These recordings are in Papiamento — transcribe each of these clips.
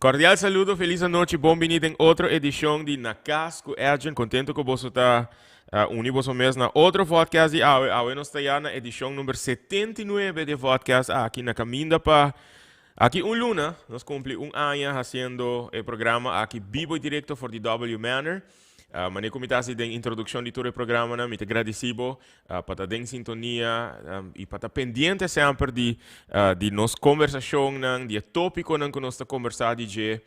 Cordial saludo, feliz anochi, bon bini den otro edicion di Na Cas cu Edjean. Contento cu boso ta uni boso mes na otro vodcast di awe. Awe nos ta ya na edicion number 79 di e vodcast aki na caminda pa aki un luna nos cumpli un aña haciendo e programa aki bibo y directo for di W Manor. Manera cu mi ta haci den introduccion di tur e programanan, mi ta gradici bo pa ta den sintonia y pa ta pendiente semper di di nos conversacionnan, di e topiconan cu nos ta conversa di dje.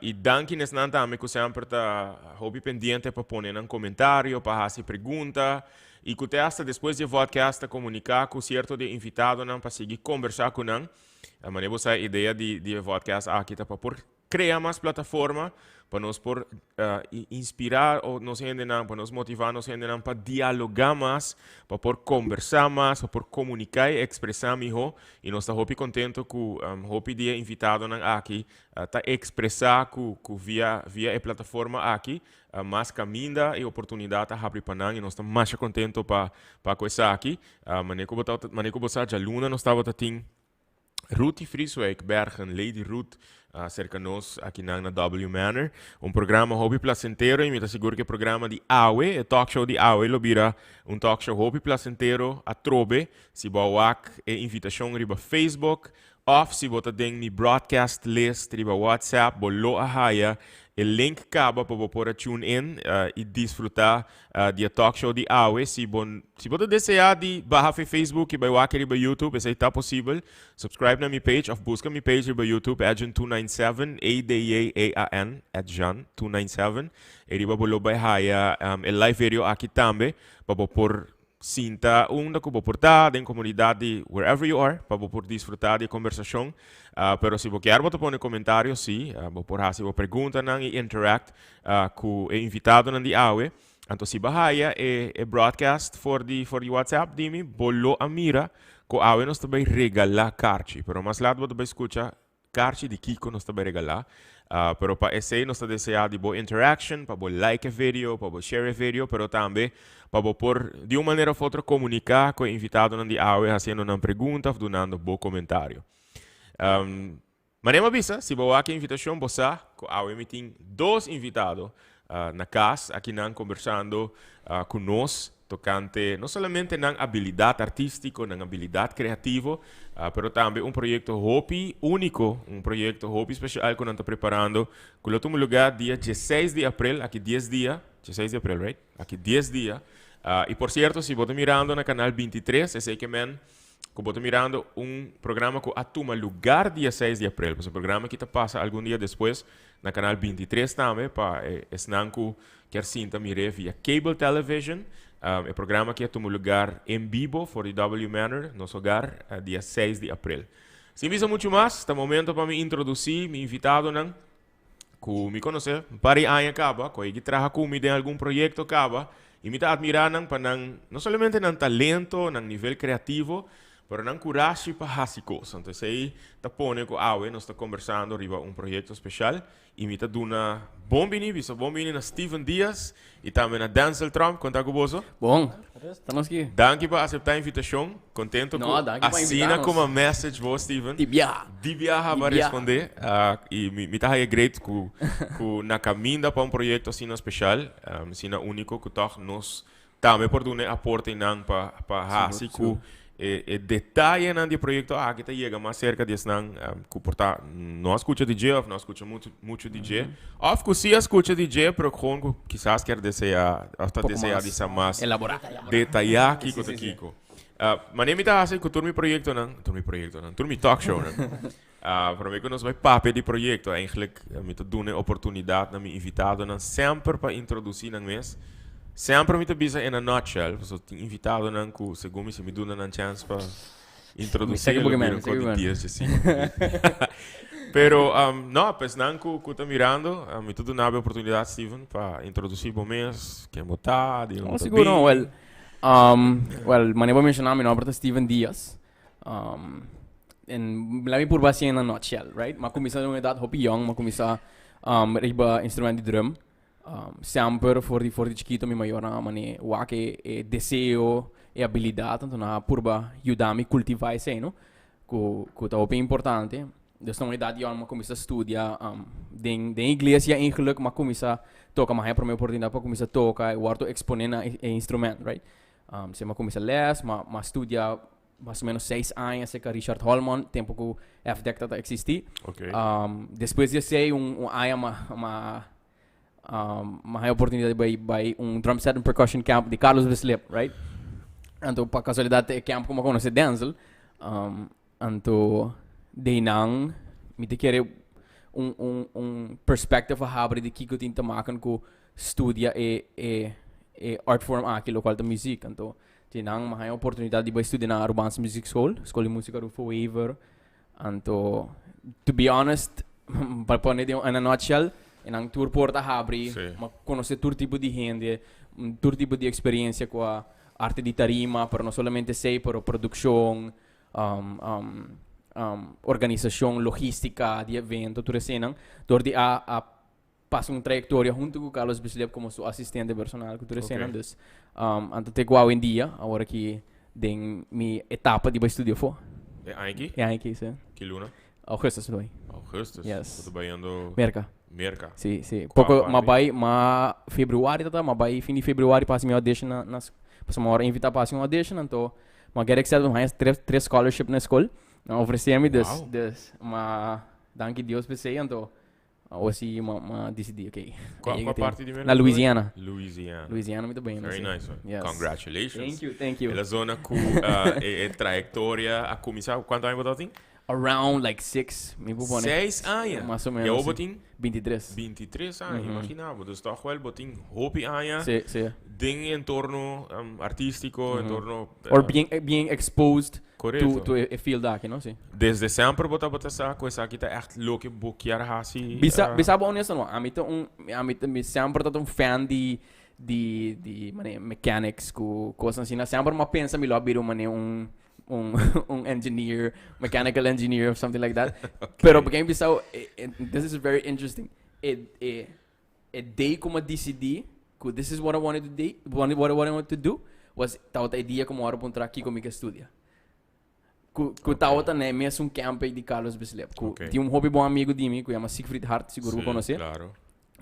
Y danki nesnan tambe cu semper ta hopi pendiente pa pone nan comentario, pa haci pregunta y cu te hasta despues di e vodcast ta comunica cu cierto di e invitadonan pa sigui conversa cu nan. Manera bo sa e idea di di e vodcast aki ta pa por Crea mas plataforma pa nos por inspira nos hendenan, pa nos motiva nos hendenan pa dialoga mas, pa por conversa mas, pa por comunica y expresa miho. Y nos ta hopi contento cu hopi di e invitadonan aki ta expresa cu via via e plataforma aki mas caminda y oportunidad ta habri pa nan y nos ta masha contento pa pa cu esaki. Manera cu bo ta manera cu bo sa djaluna nos tabata tin Ruthie Frieswijk Bergen, Lady Ruth, acerca nos akinan na W Manor. Un programa hopi placentero y mi ta sigur cu e programa di awe, e talk show di awe lo bira un talk show hopi placentero atrobe. Si bo a wak e invitacion riba Facebook of si bo ta den mi broadcast list riba WhatsApp, bo lo a haya e link caba pa bo por a tune in y disfruta Di e talk show di awe, si bo si bo ta desea di baha fe Facebook y bai wak riba YouTube, esei ta posibel. Subscribe na mi page of buska mi page riba YouTube, Edjean 297, E D J E A N, Edjean 297. E riba bo lo bai haya e live video aki tambe pa bo por sinta unda ku bo por ta den komunidat di wherever you are pa bo por disfruta di e kombersashon. Pero si bo kier bo ta pone komentario si, bo por hasi bo preguntanan y interact Cu e invitadonan di awe. Anto si bo haya e e broadcast for di for di WhatsApp di mi, bo lo a mira cu awe nos ta bay regala karchi. Pero mas laat bo ta bay scucha karchi di kico nos ta bay regala. Pero pa esey nos ta desea di bo interaction, pa bo like e video, pa bo share e video, pero tambe pa bo por di un manera of otro comunica cu e invitadonan di awe haciendo nan pregunta of dunando bo comentario. Manera mi a bisa, si bo wak e invitashon bo sa ku awe mi tin dos invitado na kas akinan kombersando ku nos tokante no solamente nan abilidat artístiko, nan abilidat kreativo, pero tambe un proyekto hopi úniko, un proyekto hopi spesial ku nan ta preparando ku lo tuma lugá dia dieseis di aprel, aki dies dia, dieseis di aprel, right? Aki dies dia. I por sierto, si bo ta mirando na kanal 23, esei ke men Ku bo ta mirando un programa ku a tuma lugar dia seis di aprel. Pasobra e programa aki ta pasa algun dia despues na kanal 23 tambe pa e esnan ku kier sinta mir'é via cable television. E programa aki a tuma lugar en bibo for di W Manor, nos hogar, dia seis di aprel. Sin bisa muchu mas, ta momento pa mi introdusí mi invitadonan. Ku mi konosé un par di aña kaba, ku a yegi traha ku mi den algun proyekto kaba, i mi ta atmirá nan pa nan, no solamente nan talento, nan nivel kreativo, pero nan kurashi pa hasi kos. Anto esei ta pone ku awe nos ta kombersando riba un proyekto speshal i mi ta duna bon bini, bisa bon bini na Steven Diaz i tambe na Denzel Tromp. Kon ta ku boso? Bon. Estamos aki. Danki pa aseptá e invitashon. Contento No, cu danki pa asina invitarnos. como a message bo, Steven. Di biaha. Di biaha Di ba biaha. responde. Ah, y mi, mi ta haya great cu, cu na caminda pa un proyecto asina special, asina unico, cu toch nos tambe por duna e aporte nan pa, pa haci Sigur, cu sigur. e, e detayenan di e proyecto aki ta yega mas cerca di esnan, cu por ta no a scucha di dje of no a scucha mucho, mucho di dje. Of cu si a scucha di dje, pero gewoon cu kisas kier desea, of ta Poco desea mas di sa mas elabora. detaya kico Sí, ta sí, sí. kico. Manera mi ta hasi ku tur mi proyektonan, tur mi proyektonan, tur mi talk shownan. Promé ku nos bai papia di proyekto, eigenlijk mi ta duna e oportunidat na mi invitadonan semper pa introdusí nan mes. Semper mi ta bisa in a nutshell, pasobra tin invitadonan ku segun mi si mi duna nan chèns pa introdusí e lo bira un kos di dies dje sinku minüt. Pero no, pa esnan ku ta mirando, mi ta duna bo e oportunidat, Steven, pa introdusí bo mes, ken bo ta, di unda bo ta bin. Well, manera bo menciona, mi nomber ta Steven Diaz. En laat mi purba así in a nutshell, right? M'a cuminsa den un edad hopi young, m'a cuminsa riba instrument di drum. Semper for di for di chikito mi mayornan a mane wak e e deseo, e habilidad, anto nan a purba yuda mi cultiva esei, no? Cu cu ta hopi importante. Dus na un edad yòn mi a kuminsá studia um, den, den iglesia eigenlijk, mi a kuminsá toka, mi a haña promé oportunidat pa kuminsá toka i wòrdu eksponé na e instrument, right? Um, so mi a kuminsá lès, mi a, mi a studia mas o menos seis aña serka Richard Holman, tempu ku FDEC tabata eksistí. Ok. Um, despues di esei un, un aña mi a, mi a, um, mi a haña oportunidat di bai, bai un drum set and percussion camp di Carlos Bislip, right? Anto pa kasualidat e camp ku mi a konosé Denzel. Um, Anto deinan mi ta kere un un un perspective a habri di kiko tin te maken ku studia e e e art form aki lokual ta muziek. Anto deinan mi haña oportunidat di bai studia na Arubaanse Muziekschool, Skol di Musika Rufo Wever. Anto to be honest pa pone den in a nutshell e nan tur por ta habri, mi a konosé tur tipo di hende, tur tipo di eksperensia ku a arte di tarima, pero no solamente esei pero produkshon, organisacion, logistica di evento, tur eseinan, dor di a a pasa un trayectoria hunto cu Carlos Bislip como su asistente personal cu tur eseinan. Dus anto te cu awendia, awor aki den mi etapa di bai studia afo. E aña aki? E aña aki, si. Ki luna? Augustus lo bai. Augustus? Yes. Bo ta bayendo? Merca. Merca. Si, si. Cua Poco parti? m'a bai, m'a februari ta ta, m'a bai fin di februari pa haci mi audition na na pasobra mi a worde invita pa haci un audition anto m'a get accepted, m'a haña tres tres scholarship na e scol. Nan ofrece mi dus, Wow. dus m'a danki Dios p'esey anto awor si m'a m'a dicidi okay. Cua Yega cua tempo. parti di Merca Na bo ta bai? Louisiana. Louisiana. Louisiana mi ta bayendo, Very si. nice man. Yes. Congratulations. Thank you, thank you. E la zona cu uh, e, e trayectoria a cuminsa, cuanto aña bo tabatin? Around like six, mi por pone. Seis aña? Mas o menos. Y awor bo sí. tin? 23. 23 aña, imagina bo. Dus toch wel bo tin hopi aña Sí, sí. den e entorno um, artístico, entorno... Or bien, bien exposed Correcto. to, to e, e field aki, no? Sí. Desde semper bo tabata sa cu esaki ta echt loke bo kier haci? Bisa, bisa bo honesto no, ami ta un, ami ta, mi semper ta un fan di, di, di, mane, mechanics cu cosnan asina. Semper mi a pensa mi lo a bira un, mane, un, un, un engineer, mechanical engineer of something like that. Pero porque bisa, eh, eh, this is very interesting. E, e, e day ku mi a disidí ku this is what I wanted to do, what I wanted to do, was tabata e dia ku mi a wòrdu puntrá kiko mi ke studia. Ku, ku tabata na e mesun camp ei di Carlos Bislip. Ku tin un hopi bon amigu di mi ku yama Siegfried Hart, sigur bo Sí, konosé. claro.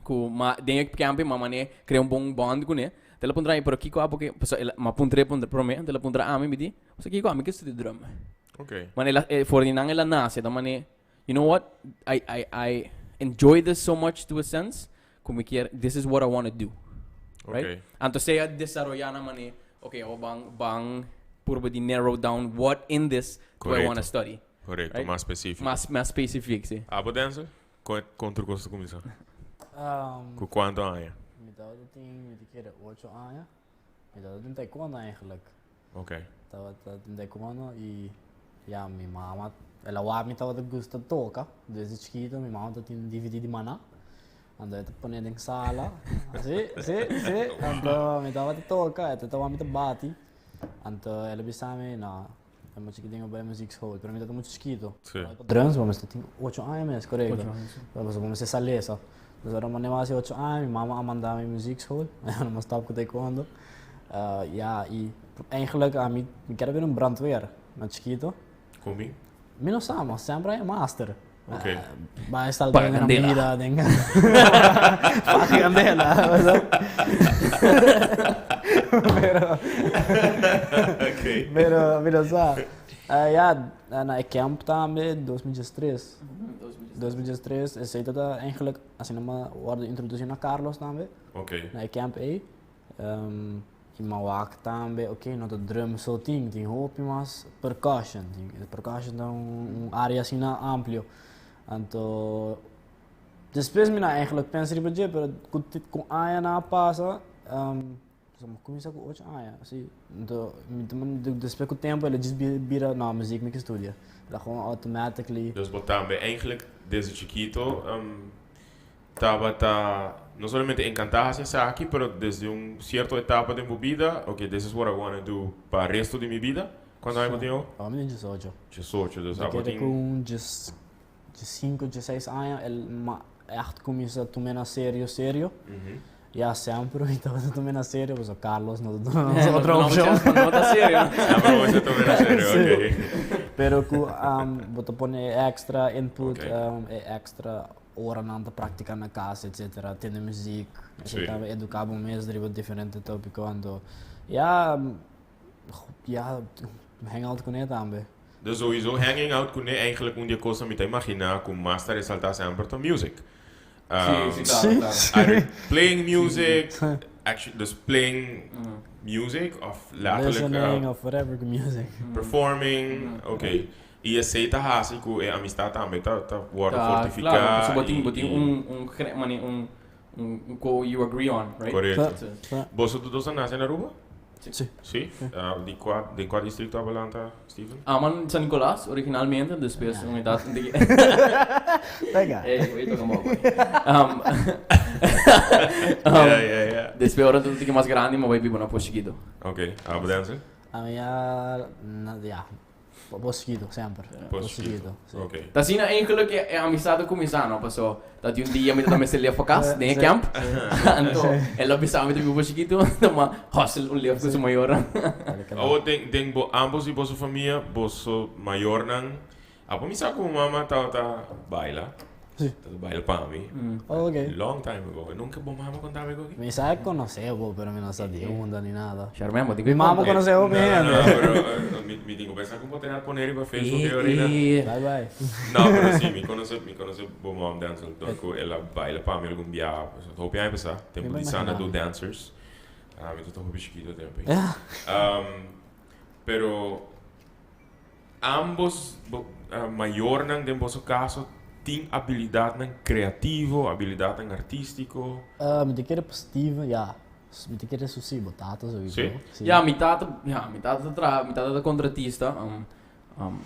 Ku ma den e camp ei mi a man'é krea un bon bond kuné. Te el a puntra mi, pero kiko abo ke, pasobra el a, mi a puntr'é puntra promé, anto el a puntra ami, mi di, pasobra kiko ami ke studia drum. Man el a, for di nan el a nase, ta man'é, You know what, I, I, I enjoy this so much to a sense, ku mi kier, this is what I wanna do. Right? Anto sea desaroyá na manera, okay, awor ban, ban purba di narrow down what in this do I wanna study. Korekto, Right? mas spesífiko. Mas, mas spesífik, si. Abo Denzel, kon, kon tur kos ta kuminsá? Ku kuantu aña? Mi tabata tin, mi ta kere ocho aña. Mi tabata den taekwondo eigenlijk. Ok. Tabata den taekwondo y ya mi mama el a wak mi tabata gusta toca desde chikito mi mama ta tin un dvd di Maná anto e ta pone den sala si si si anto mi tabata toca e ta wak mi ta bati anto el a bisa mi no e mucha ki tin ku bai muziekschool pero mi tabata mucho chikito drums bo mester tin ocho aña mes korekto pasobra bo mester sa lesa dus ora mi a hasi ocho aña mi mama a manda mi muziekschool mi a stop ku taekwondo Ya, y eigenlijk ami, mi kier a bira un brandweer na chikito. Con mi? Mi no sa, ma semper a e master. Ok. Ba esta Paga den na candela. bida, den Paga candela. Pero, Ok. pero mi no sa. Ya, na e camp tambe, 2013. 2013, esey ta eigenlijk, asina mi a wordo introduci na Carlos tambe. Ok. Na e camp ey. I mi a wak tambe, ok, no ta drum so tin, tin hopi mas percussion. Tin, percussion ta un area asina amplio. Anto, despues mi no a eigenlijk pensa riba dje, pero ku ku añanan a pasa, pasobra mi a kuminsá ku ocho aña, si. Anto, mi ta despues ku tempu el a djis bira, no, muziek mi ke studia. El a gewoon automatically. Dus bo tambe eigenlijk desde chikito Tabata no solamente encantá haci esaki, pero desde un cierto etapa den bo bida, ok, this is what I wanna do pa resto di mi bida. Cuanto aña bo tin awo? Awo mi tin diesocho. Diesocho, dus Mi abo kere tin. ku un dies diescinco, diesseis aña el m'a echt cuminsa tum'é na serio serio. Ya semper mi tabata tum'é na serio, pasobra Carlos no ta duna nos otro opcion. No ta serio. Semper bo ta tum'é na serio, ok. Pero ku bo ta pone extra input, e extra oranan ta praktika na kas etcetera, tende muziek, esei ta eduká bo mes riba diferente tópiko anto ya ya hang out kuné tambe. Dus sowieso hanging out kuné eigenlijk un di e kosnan mi ta imaginá ku mas ta resaltá semper ta music. Sí, sí, claro, claro. Playing music, actually, dus playing music of letterlijk Listening of whatever music. Performing, oké. I esei ta hasi ku e amistad tambe ta ta wòrdu Ta, fortifiká. claro, pasobra bo tin, bo tin i- un, un, gre- mane, un, un, un ko you agree on, right? Korekto. Sa, sa. Boso tur dos a nase na Aruba? Sí. Sí? Di kua, den kua distrito abo lanta, Steven? Amo San Nicolas originalmente, despues un edat un tiki. Venga. Ey, wait un poco. Ja, ja, ja. Despues ora un tiki mas grandi, mi a bai biba na Pos Chiquito. Ok, abo Denzel? Ami a, na, ja, Pos Chiquito, semper. Pos Chiquito, sí. Ok. Ta asina eigenlijk e amistad a cuminsa, no? Paso ta di un dia mi ta mester lef pa cas, den e camp. Anto el a bisa mi ta biba Pos Chiquito, anto mi a hustle un lef cu su mayornan. Awo den den bo ambos di boso famia, boso mayornan a cuminsa cu bo mama tabata baila. Sí. Ta baila pa mi. Oh, ok. Long time ago. Nunca bo mama contaba algo aki? Mi sa conoce bo, pero mi no sa di unda ni nada. Charmen, bo tin Mi mama conta. conoce hopi No, no, hende. no, pero mi tin cu pensa cu bo tener pone riba Facebook e orina. Bye bye. No, pero si, mi conoce, mi conoce bo mom Denzel, door cu el a baila pa mi algun bia, hopi aña pasa, tempo Mi di Sana imagina. Do Dancers. Ah, mi ta hopi chiquito tempo. Ja. Pero Ambos bo mayornan den boso caso tin abilidadnan creativo, abilidadnan artistico? Mi ta kere pa Steven, ya. Mi ta kere su si, bo tata sowieso. Si? Si. Ya, mi tata, ya, mi tata ta traha, mi tata ta contratista,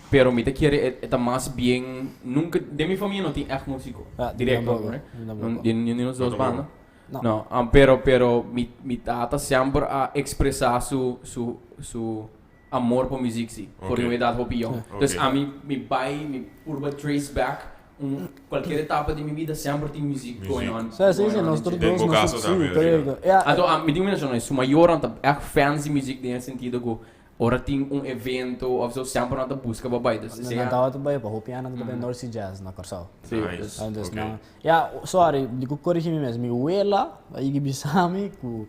pero mi ta kere e ta mas bien, nunca, den mi famia no tin echt musico, Ah, di directo, tampoco, right? di tampoco. Di ni nos dos No banda. No. No, pero, pero mi, mi tata semper a expresa su, su, su amor pa muziek si, for di un edad hopi yong. Dus ami mi bai, mi purba trace back un cualkier etapa di mi bida semper tin muziek going on. Sí, sí, sí, nos tur Den dos bo nos caso sí, tambe, correcto. Ja. Anto mi tin menciona su mayornan ta echt fans di muziek den e sentido cu ora tin un evento of zo semper nan ta busca pa bai. Dus Nan sea tabata bai pa hopi aña nan tabata bai North Sea Jazz na Kòrsou. Sí, Nice. dus Dus Ok. nan, ja, sorry, di cu corrigi mi mes, mi wela a yigi bisa mi cu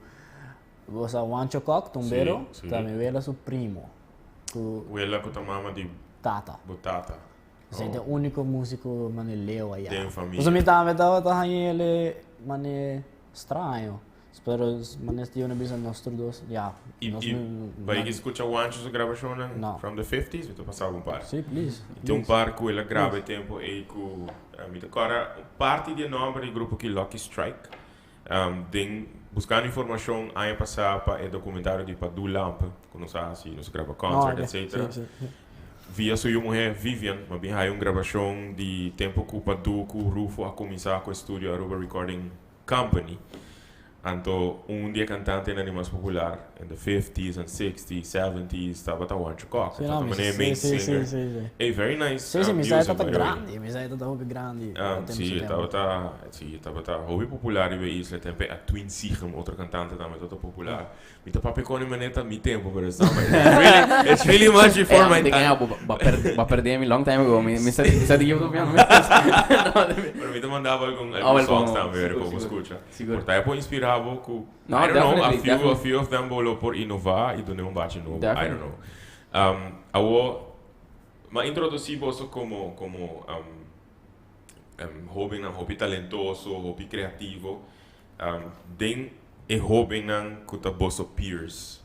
Bo sa Wancho Kok, tumbero, Sí, sí. ta mi wela su primo. Ku Wela ku ta mama di tata. bo tata. Esei ta e úniko músiko mane leu ayá. Den famia. Pasobra mi tambe tabata haña ele mane straño. Pero mane Steven a bisa nos tur dos, ya. I, nos i no- bai ki skucha Wancho su grabashonnan No. from the fifties? Mi ta pasa algun par. Sí, please. Tin un please. par ku el a graba e tempu ei ku mi ta kòrda parti di e nòmber di e grupo ki Lucky Strike. Den buscando informacion aña pasa pa e documentario di Padu Lampe, cu nos a haci, nos a graba concert, etcetera. Via su yu muher Vivian, m'a bin haya un grabacion di tempo cu Padu cu Rufo a cuminsa cu e studio Aruba Recording Company. Anto un di e cantantenan di mas popular in the fifties and sixties, seventies tabata Juancho Kok. Sí, no, Tabata mi manera sí, main sí, sí, singer. sí, sí. Ey, very nice Sí, sí, mi sa music, tata by the way. grandi, mi sa tata hopi grandi. Tempo Sí, su tempo. tabata, sí, tabata hopi popular riba e isla tempo. A Twin Sigem, otro cantante tambe tabata popular. Mi ta papia con e manera mi tempo, pero it's not my, it's really, it's really much before Eh, my mi time. te bo ba per ba perde mi long time ago. Mi mi sa mi sa di yo piano. Pero mi ta mandaba algun Ah, algun wel, songs bon, tambe, sigur, pa bo sigur. scucha. Sigur. Por ta e por inspira bo cu, No, I don't know, a definitely, few, a definitely. few of them bo lo por innova y duna un bachi nobo. I don't Definitely. know. Awo, m'a introduci boso como, como hobennan hopi talentoso, hopi creativo. Den e hobennan cu ta boso peers,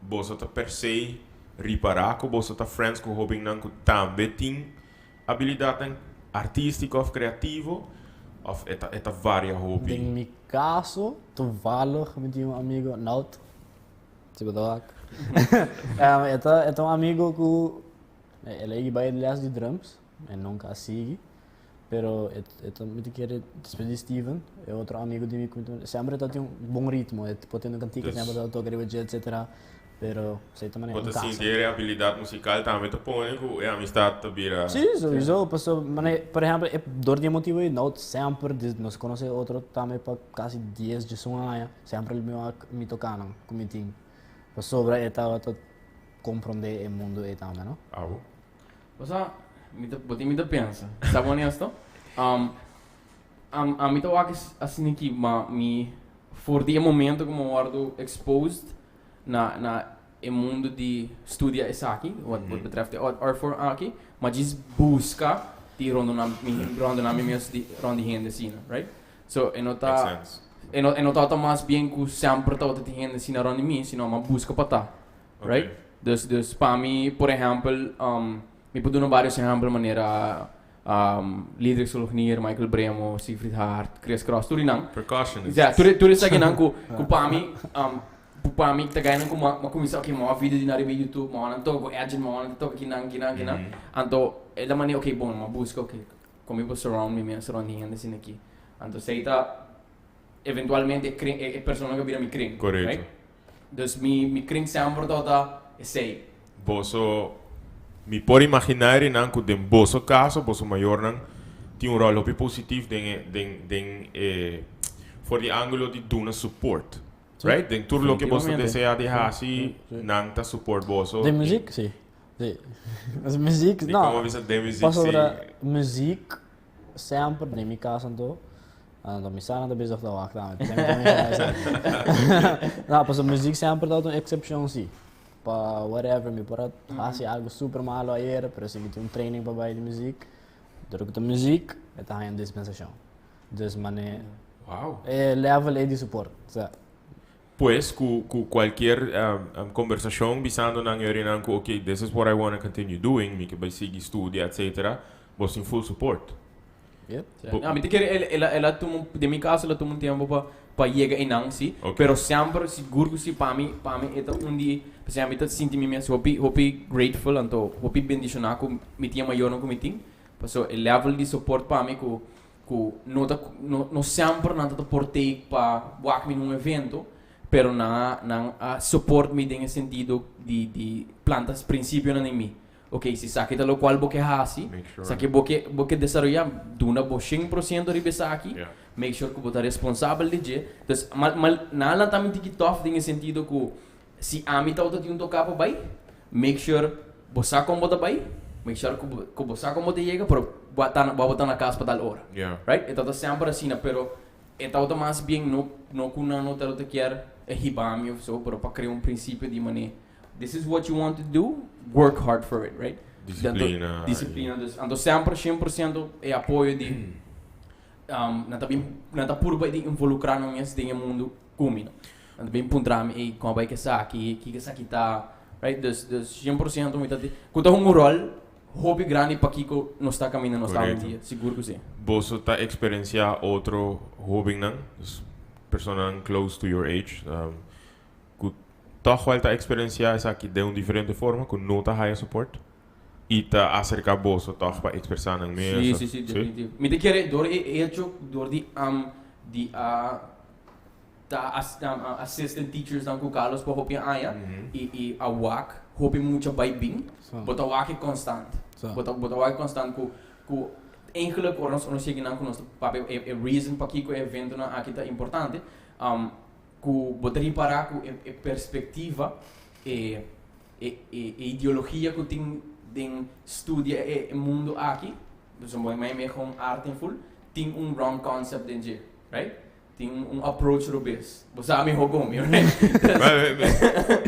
boso ta per se ripara cu boso ta friends cu hobennan cu tambe tin abilidadnan artistico of creativo? Of e ta, e ta varia hopi? Den mi caso, toevallig mi tin un amigo, Nout, si bo ta wak. E ta, e ta un amigo cu el a yegi bai les di drums, e nunca a sigui. Pero e e ta mi ta kere despues di Steven e otro amigo di mi cu mi ta semper e ta tin un bon ritmo e por tende un cantica semper ta toca riba dje etcetera pero esey ta manera Bo un ta casa. sinti e abilidad musical tambe ta pone cu e amistad ta bira. Si sowieso pasobra manera por ehempel e dor di e motibo ey no semper desde nos conoce otro tambe pa casi dies diesun aña semper mi wak mi tocanan cu mi tin pasobra e tabata comprende e mundo ey tambe no. Abo. Bo sa, mi ta, bo tin mi ta pensa. Sa honesto? Ami ta wak asina aki, ma mi for di e momento ku mi a wòrdu exposed na e mundu di studia esaki, wat betreft e art form aki, ma djis buska di rondoná mi, rondoná mi mes di rònt di hende asina, right? So e no Makes ta, sense. e no tabata mas bien ku semper tabata tin hende asina rònt di mi, sino mi a buska pa ta, right? Dus pa mi, por ehèmpel, mi por duna varios ehèmpel manera Lidrick Solognier, Michael Bremo, Siegfried Hart, Chris Cross, tur di nan. Percussionist. Ja, tur esakinan ku pa mi ta gainan ku m'a kuminsá, ok, m'a wak video di nan riba YouTube, m'a wak nan toka ku Edgin, m'a wak nan ta toka kinan, kinan, kinan. Anto e la manera, ok, bon, m'a buska, ok, kon mi por surround mi mes rònt di hende asina aki. Anto esei ta eventualmente e kring, e persona ku a bira mi kring, right? Dus mi kring semper tabata esei. Boso, mi por imaginá rinan ku den boso kaso, boso mayornan tin un ròl hopi positif den e, den, den e, for di ángulo di duna support. Right? Den tur loke boso ta deseá di hasi, nan ta support boso. Den muziek, si. Si. Muziek, Di no. komo bisa den muziek, si. Pasobra muziek semper den mi kas anto, anto mi sa nan ta bezig ta wak tambe, p'esei mi ta menshoná esaki. No, pasobra muziek semper tabata un eksepshon si. Pa whatever, mi por a hasi algu super malo ayera, pero si mi tin un training pa bai di muziek, dor ku ta muziek, e ta haña un dispensashon. Dus mane e level ei di support, sa. Pues ku kualkier kombersashon bisando nan yorinan ku ok, this is what I wanna continue doing, mi ke bai sigui studia etcetera, bo tin full support. Yep. No, mi ta kere el a tuma un, den mi kaso el a tuma un tempo pa yega einan si, pero semper sigur ku si pa mi e ta un di, pasobra mi ta sinti mi mes hopi hopi grateful anto hopi bendishoná ku mi tin e mayornan ku mi tin, pasobra e level di support pa mi ku no ta no semper nan ta ta por take pa wak mi na un evento, pero nan a nan a support mi den e sentido di planta prinsipionan den mi. Ok, si esaki ta lokual bo ke hasi, esaki bo ke desaroyá, duna bo 100% riba esaki, make sure ku bo ta responsabel di dje. Dus mal nan a lanta mi tiki tòf den e sentido ku si ami tabata tin un toká pa bai, make sure bo sa kon bo ta bai, make sure ku bo sa kon bo ta yega, pero bo a ta bo a bo ta na kas pa tal ora. Right? E tabata semper asina, pero e tabata mas bien no ku nan no tabata kier hiba mi of so, pero pa krea un prinsipio di manera this is what you want to do, work hard for it, right? Disciplina. Disciplina. Dus, anto semper 100% e apoyo di nan ta bin, nan ta purba di involucra nan mes den e mundo cu mi, no? Nan ta bin puntra mi, ey, con a bay cu esaki, kico esaki ta, right? Dus 100% mi ta di, cu ta hunga un rol hopi grandi pakico nos ta caminda nos ta awendia, sigur cu si. Boso ta experiencia otro hobennan, dus personanan close to your age, ku tòg wèl ta eksperensiá esaki den un diferente forma ku no ta haya support i ta aserká boso tòg pa ekspresá nan mes? Sí, definitivo. Mi ta kere dor e hecho dor di di a ta assistant teachers nan ku Carlos pa hopi aña i a wak hopi mucha bai bin, bo ta wak e konstant. Bo ta wak e konstant ku eigenlijk ora nos yega nan ku nos ta papia e reason pakiko e eventonan aki ta importante. Ku bo ta ripará ku e perspektiva, e e ideologia ku tin den studia e mundu aki, pasobra bo mei mei kon arte en ful, tin un wrong concept den dje, right? Tin un approach robes. Bo sa mihó ku mi, right?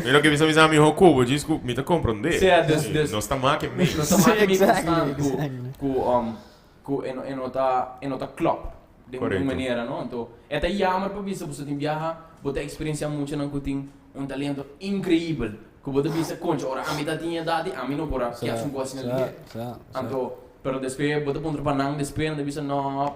Mi no ke bisa mi sa mihó ku bo, djis ku mi ta komprondé. Sea, dus. Nos ta make mes. Nos ta make mes konstant ku e no ta klòp den un manera, no? Anto e ta jammer pa bisa boso tin biaha bo ta experiencia muchanan ku tin un talento increibel ku bo ta bisa, "Concha, ora ami ta tin edad di ami no por a kias un kos asina lihe." Anto pero despues bo ta puntra pa nan, despues nan ta bisa, "No,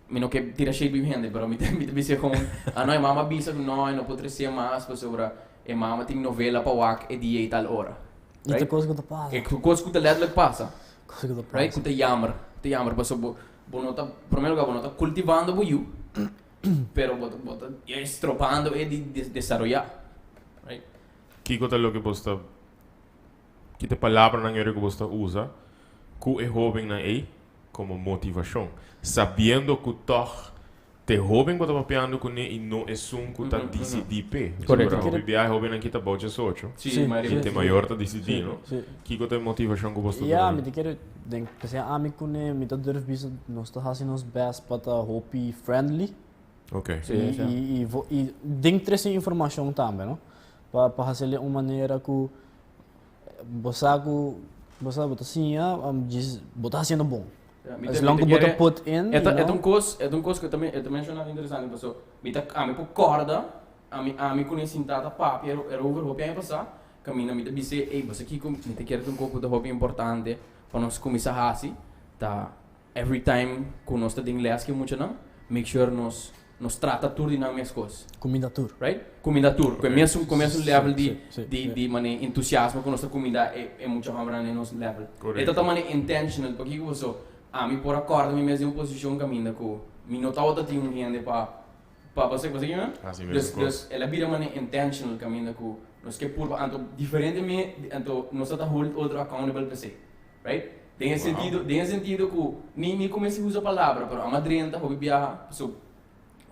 mi no ke tira shade riba hende, pero mi ta bisa kon ah no, e mama a bisa ku no, e no por trese mas pasobra e mama tin novela pa wak e dia i tal ora." I ta kos ku ta pasa. E kos ku ta letterlijk pasa. Kos ku ta pasa. Right? Ku ta jammer, ta jammer pasobra bo no ta, prome lugar bo no ta kultivando bo yu, pero bo ta stropando e di desaroyá. Right? Kiko ta loke bo sta, ki ta e palabranan yori ku bo sta usa ku e hóbennan ei komo motivashon, sabiendo ku tòg Te hoben ku ta papiando kuné i no esun ku ta disidí p'e. Korekto. Pasobra hopi biaha e hobennan kita bou diesocho. Sí, I te mayor ta disidí, no? Kiko ta e motivashon ku bos ta duna? Ya, mi ta kere den p'esei ami kuné mi ta durf bisa nos ta hasi nos bèst pa ta hopi friendly. Oké. I i den trese informashon tambe, no? Pa pa hasiel den un manera ku bo sa ku bo sa bo ta siña djis bo ta hasiendo bon. As long ku bo ta put in, you know. E ta un kos, e ta un kos ku e ta menshoná interesante paso mi ta ami por kòrda ami ami ku ne sintá ta papia erover hopi aña pasá kaminda mi ta bis'é ey bo sa kiko mi ta kere ta un kos ku ta hopi importante pa nos kuminsá hasi ta every time ku nos ta den lès ku e muchanan make sure nos Nos trata tur di nan meskos. Kuminda tur. Right? Kuminda tur. Ku e mesun, ku e mesun level di, di, di mane entusiasmo ku nos ta kuminda e, e mucha hòmbernan den nos level. E ta ta mane intentional. Pakiko paso ami por a kòrda mi mes den un posishon kaminda ku mi no tabata tin un hende pa, pa, pa sek, pa seki mi? Hasi mesun Dus, kos. dus el a bira mane intentional kaminda ku nos ke purba. Anto diferente me, anto nos ta ta hold otro accountable p'esei. Right? Den e sentido, den e sentido ku ni ni ku mester usa palabra, pero ama drenta hopi biaha, paso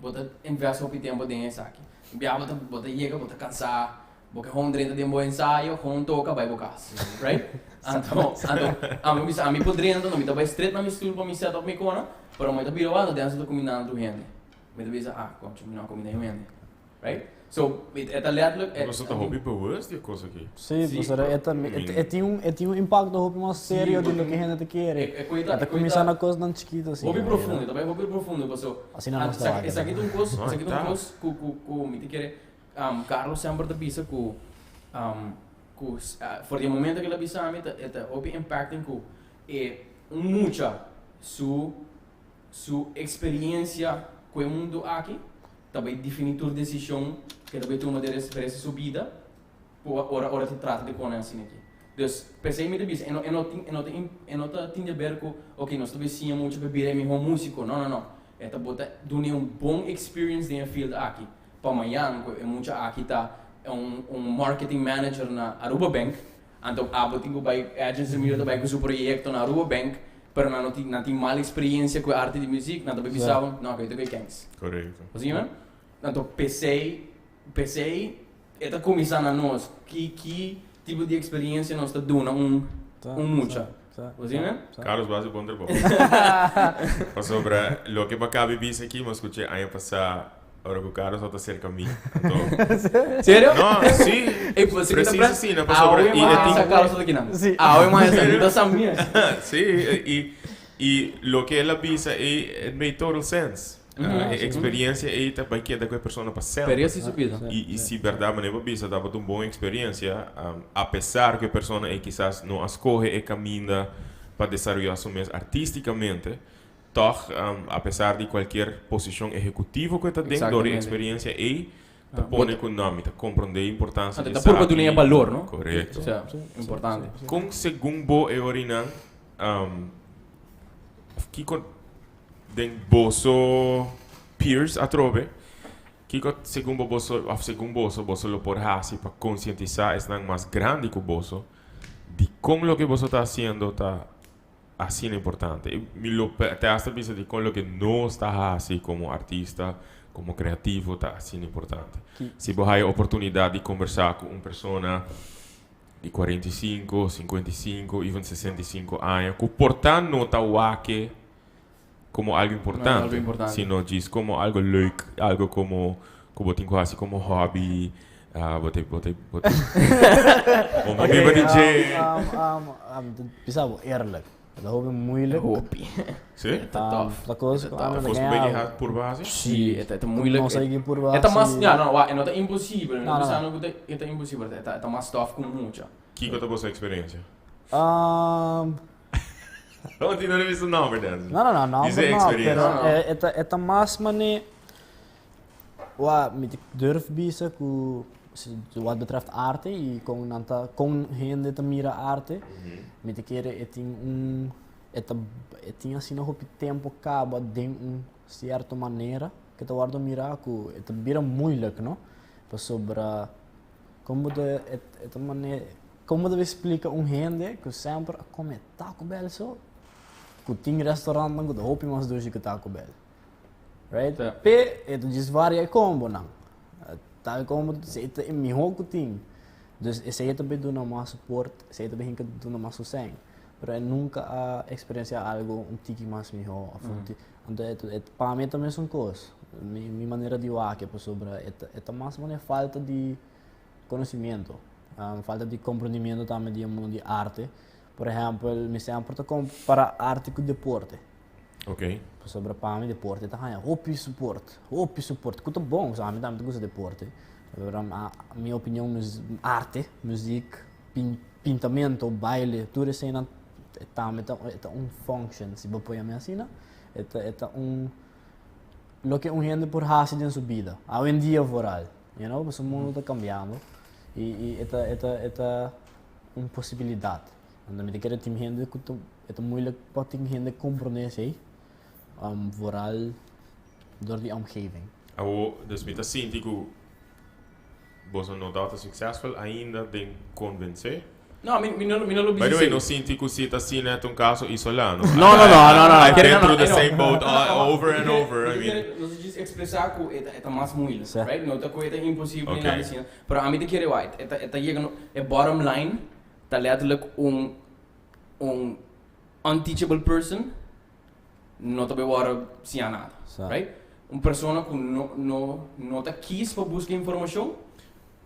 bo ta invest hopi tempo den esaki. Biaha bo ta bo ta yega bo ta kansa, bo ke hon drenta den bo ensayo, hon toka bai bo kas. Right? Anto, anto ami bisa ami por drenta no mi ta bai stret na mi stul pa mi set up mi kona, pero mi ta bira wak anto ta kuminda tur hende. Mi ta bisa ah koncho mi no a kuminda niun hende. Right? So, e ta letterlijk... E ta hopi bewust di e kos aki. Sí, pasobra e ta, e tin un, e tin un impacto hopi mas serio di loke hende ta kere. E ta kuminsá na kosnan chikitu asina. Hopi profundo, e ta bai hopi profundo paso. Asina nos ta wak. Esaki ta un kos, esaki ta un kos ku, ku, ku mi ta kere, Carlos semper ta bisa ku, ku for di e momento ku el a bisa mi ta, e ta hopi impacting ku e un mucha su, su experiencia ku e mundu aki ta bai defini tur desishon ku e ta bai tuma den resto su bida ku ora ora ta trata di kone asina aki. Dus p'esei mi ta bisa e no e no tin e no ta e no ta tin di aber ku oke nos ta bai siña mucha pa bira e mihó músiko no no no e ta bo ta dun'e un bon experience den e field aki pa mañan ku e mucha aki ta un un marketing manager na Aruba Bank anto abo tin ku bai Edjean Semiro ta bai ku su proyekto na Aruba Bank Pero nan no tin, nan tin mal experiencia cu e arte di muziek, nan ta bay bisa bo, no, cu e kens. Correcto. Bo sigui me? Anto p'esey, p'esey e ta cuminsa na nos, ki, ki tipo di experiencia nos ta duna un, un mucha. Bo sigui me? Carlos bo haci bon trabou. Pasobra loke bo a cabi bisa aki, mi a scucha aña pasa ora cu Carlos no ta cerca mi, anto. Serio? No, si. Ey, pues, si Precies asina, pasobra Awe y e mas tin sa Carlos ta kinan. Awe mas sa, mi ta sa mes. Si, y y loke el a bisa ey, it made total sense. E experiencia ey ta bay keda cu e persona pa semper. Pero si su bida. Y y si berdad manera bo bisa tabata un bon experiencia, a pesar cu e persona ey kisas no a scoge e caminda pa desaroya su mes artisticamente, Tòg, apesar di kualkier posishon ehekutivo ku e ta den, dor e eksperensia ei ta pone ku no, mi ta komprondé e importansia di Ta purba duna e balor, no? Korekto. Osea, importante. Kon segun bo e orinan, òf kiko den boso peers atrobe, kiko segun bo boso òf segun boso boso lo por hasi pa konsientisá esnan mas grandi ku boso di kon loke boso ta hasiendo ta Asina importante. I mi lo te hasta bisa di kon loke nos ta hasi komo artista, komo kreativo ta asina importante. Si bo haya oportunidat di kombersá ku un persona di 45, 55, even 65 aña ku por ta no ta wak-e komo algo importante, sino djis komo algo leuk, algo komo ku bo tin ku hasi komo hobby, bo ta bo ta bo ta bo biba di dje. Bisa bo eerlijk, e ta hopi moeilijk. Hopi. Si? E ta tof. Ta kos ku Ta kos ku bay di hasi purba hasi? Si, e ta moeilijk. Nos a yega purba hasi. E ta mas, ya no, wak, e no ta imposibel, no ta bisa ku e ta imposibel, e ta mas tof ku mucha. Kiko ta boso eksperensia? No tin no bisa nomber Denzel. No, no, no, nomber Dice no, experiencia. pero e ta mas mane wa mi ta durf bisa ku wat betreft arte y kon nan ta kon hende ta mira arte, mi ta kere e tin un e ta e tin asina hopi tempo kaba den un cierto manera ke ta wordo mira ku e ta bira moeilijk no, pasobra kon bo ta e ta mane Kon bo ta splika un hende ku semper a kome Taco Bell so, ku tin restaurantnan ku ta hopi mas dushi ku Taco Bell? Right? Pe e ta djis varia e combonan. Tal combo esei ta e miho ku tin. Dus esei ta bin duna mas support, esei ta bin hinka duna mas sosten. Pero e nunka a experiencia algo un tiki mas miho of un tiki, anto e e pa mi ta mesun kos. Mi mi manera di wak pasobra e ta e ta mas manera falta di conocimiento, falta di comprendimiento tambe di e mundo di arte. Por ehempel, mi semper ta compara arte cu deporte. Ok. Pasobra pa mi deporte ta haña hopi support, hopi support, cu ta bon, pasobra ami tambe ta gusta deporte. Pero mi opinion arte, muziek, pintamento, baile, tur eseinan tambe ta e ta un function, si bo por yama asina, e ta e ta un loke un hende por haci den su bida, awendia vooral, you know, pasobra mundo ta cambiando y y e ta e ta e ta un posibilidad. Anto mi ta kere tin hende ku ta, e ta moeilijk pa tin hende komprondé esei, vooral door di omgeving. Awo, dus mi ta sinti ku boso no tabata successful ainda den konvensé. No, mi, mi no, mi no lo By bisa the way, esei. no sinti ku si ta asina e ta un kaso isolá, no? No, no, no, no, no. I've Kere, been no, no, through the I know. same boat No, no, over and mi kere, over, I mi mean. kere, nos a djis ekspresá ku e ta, e ta mas moeilijk, Sa. right? No ta ku e ta imposibel ni Ok. nada asina. Pero ami ta kere wak, e ta, e ta yega no, e bottom line ta letterlijk un un unteachable person no ta bay wòrdu siña nada, Sa. right? Un persona ku no no no ta kies pa buska informashon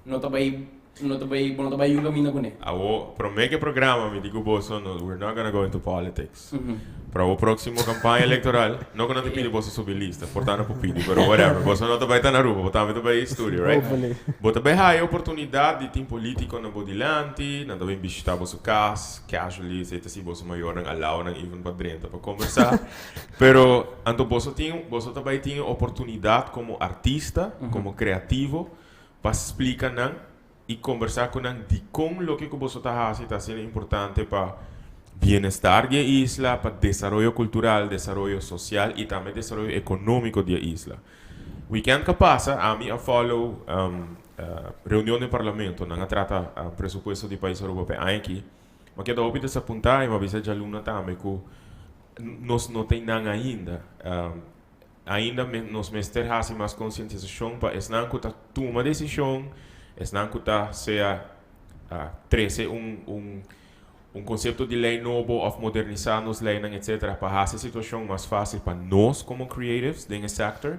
no ta bay no ta bay bo no ta bay yunga mina kuné. Awo, promé ku e programa mi di ku boso no we're not gonna go into politics. Pero awo próksimo kampaña elektoral, no ku nan ta pidi boso subi lista, por ta nan por pidi, pero whatever, boso no ta bai ta na Aruba, bo tambe ta bai studio, right? Hopefully. Bo ta bai haya oportunidat di tin politikonan bo dilanti, nan ta bin bishita boso kas, casually, esei ta si boso mayornan allow nan even pa drenta pa kombersá. Pero anto boso tin, boso ta bai tin e oportunidat komo artista, komo kreativo, pa splika nan i kombersá ku nan dikon loke ku boso ta hasi ta asina importante pa bienestar di e isla, pa desaroyo kultural, desaroyo sosial i tambe desaroyo ekonómiko di e isla. Weekend ku a pasa ami a follow reunion den parlamento, nan a trata presupuesto di pais Aruba pa e aña aki. Mi a keda hopi desapuntá i mi a bisa djaluna tambe ku nos no ta einan ainda. Ainda nos mester hasi mas konsientisashon pa esnan ku ta tuma desishon, esnan ku ta sea trese un un un konsepto di lei nobo òf modernisá nos leinan etsetera pa hasi e situashon mas fásil pa nos komo creatives den e sektor.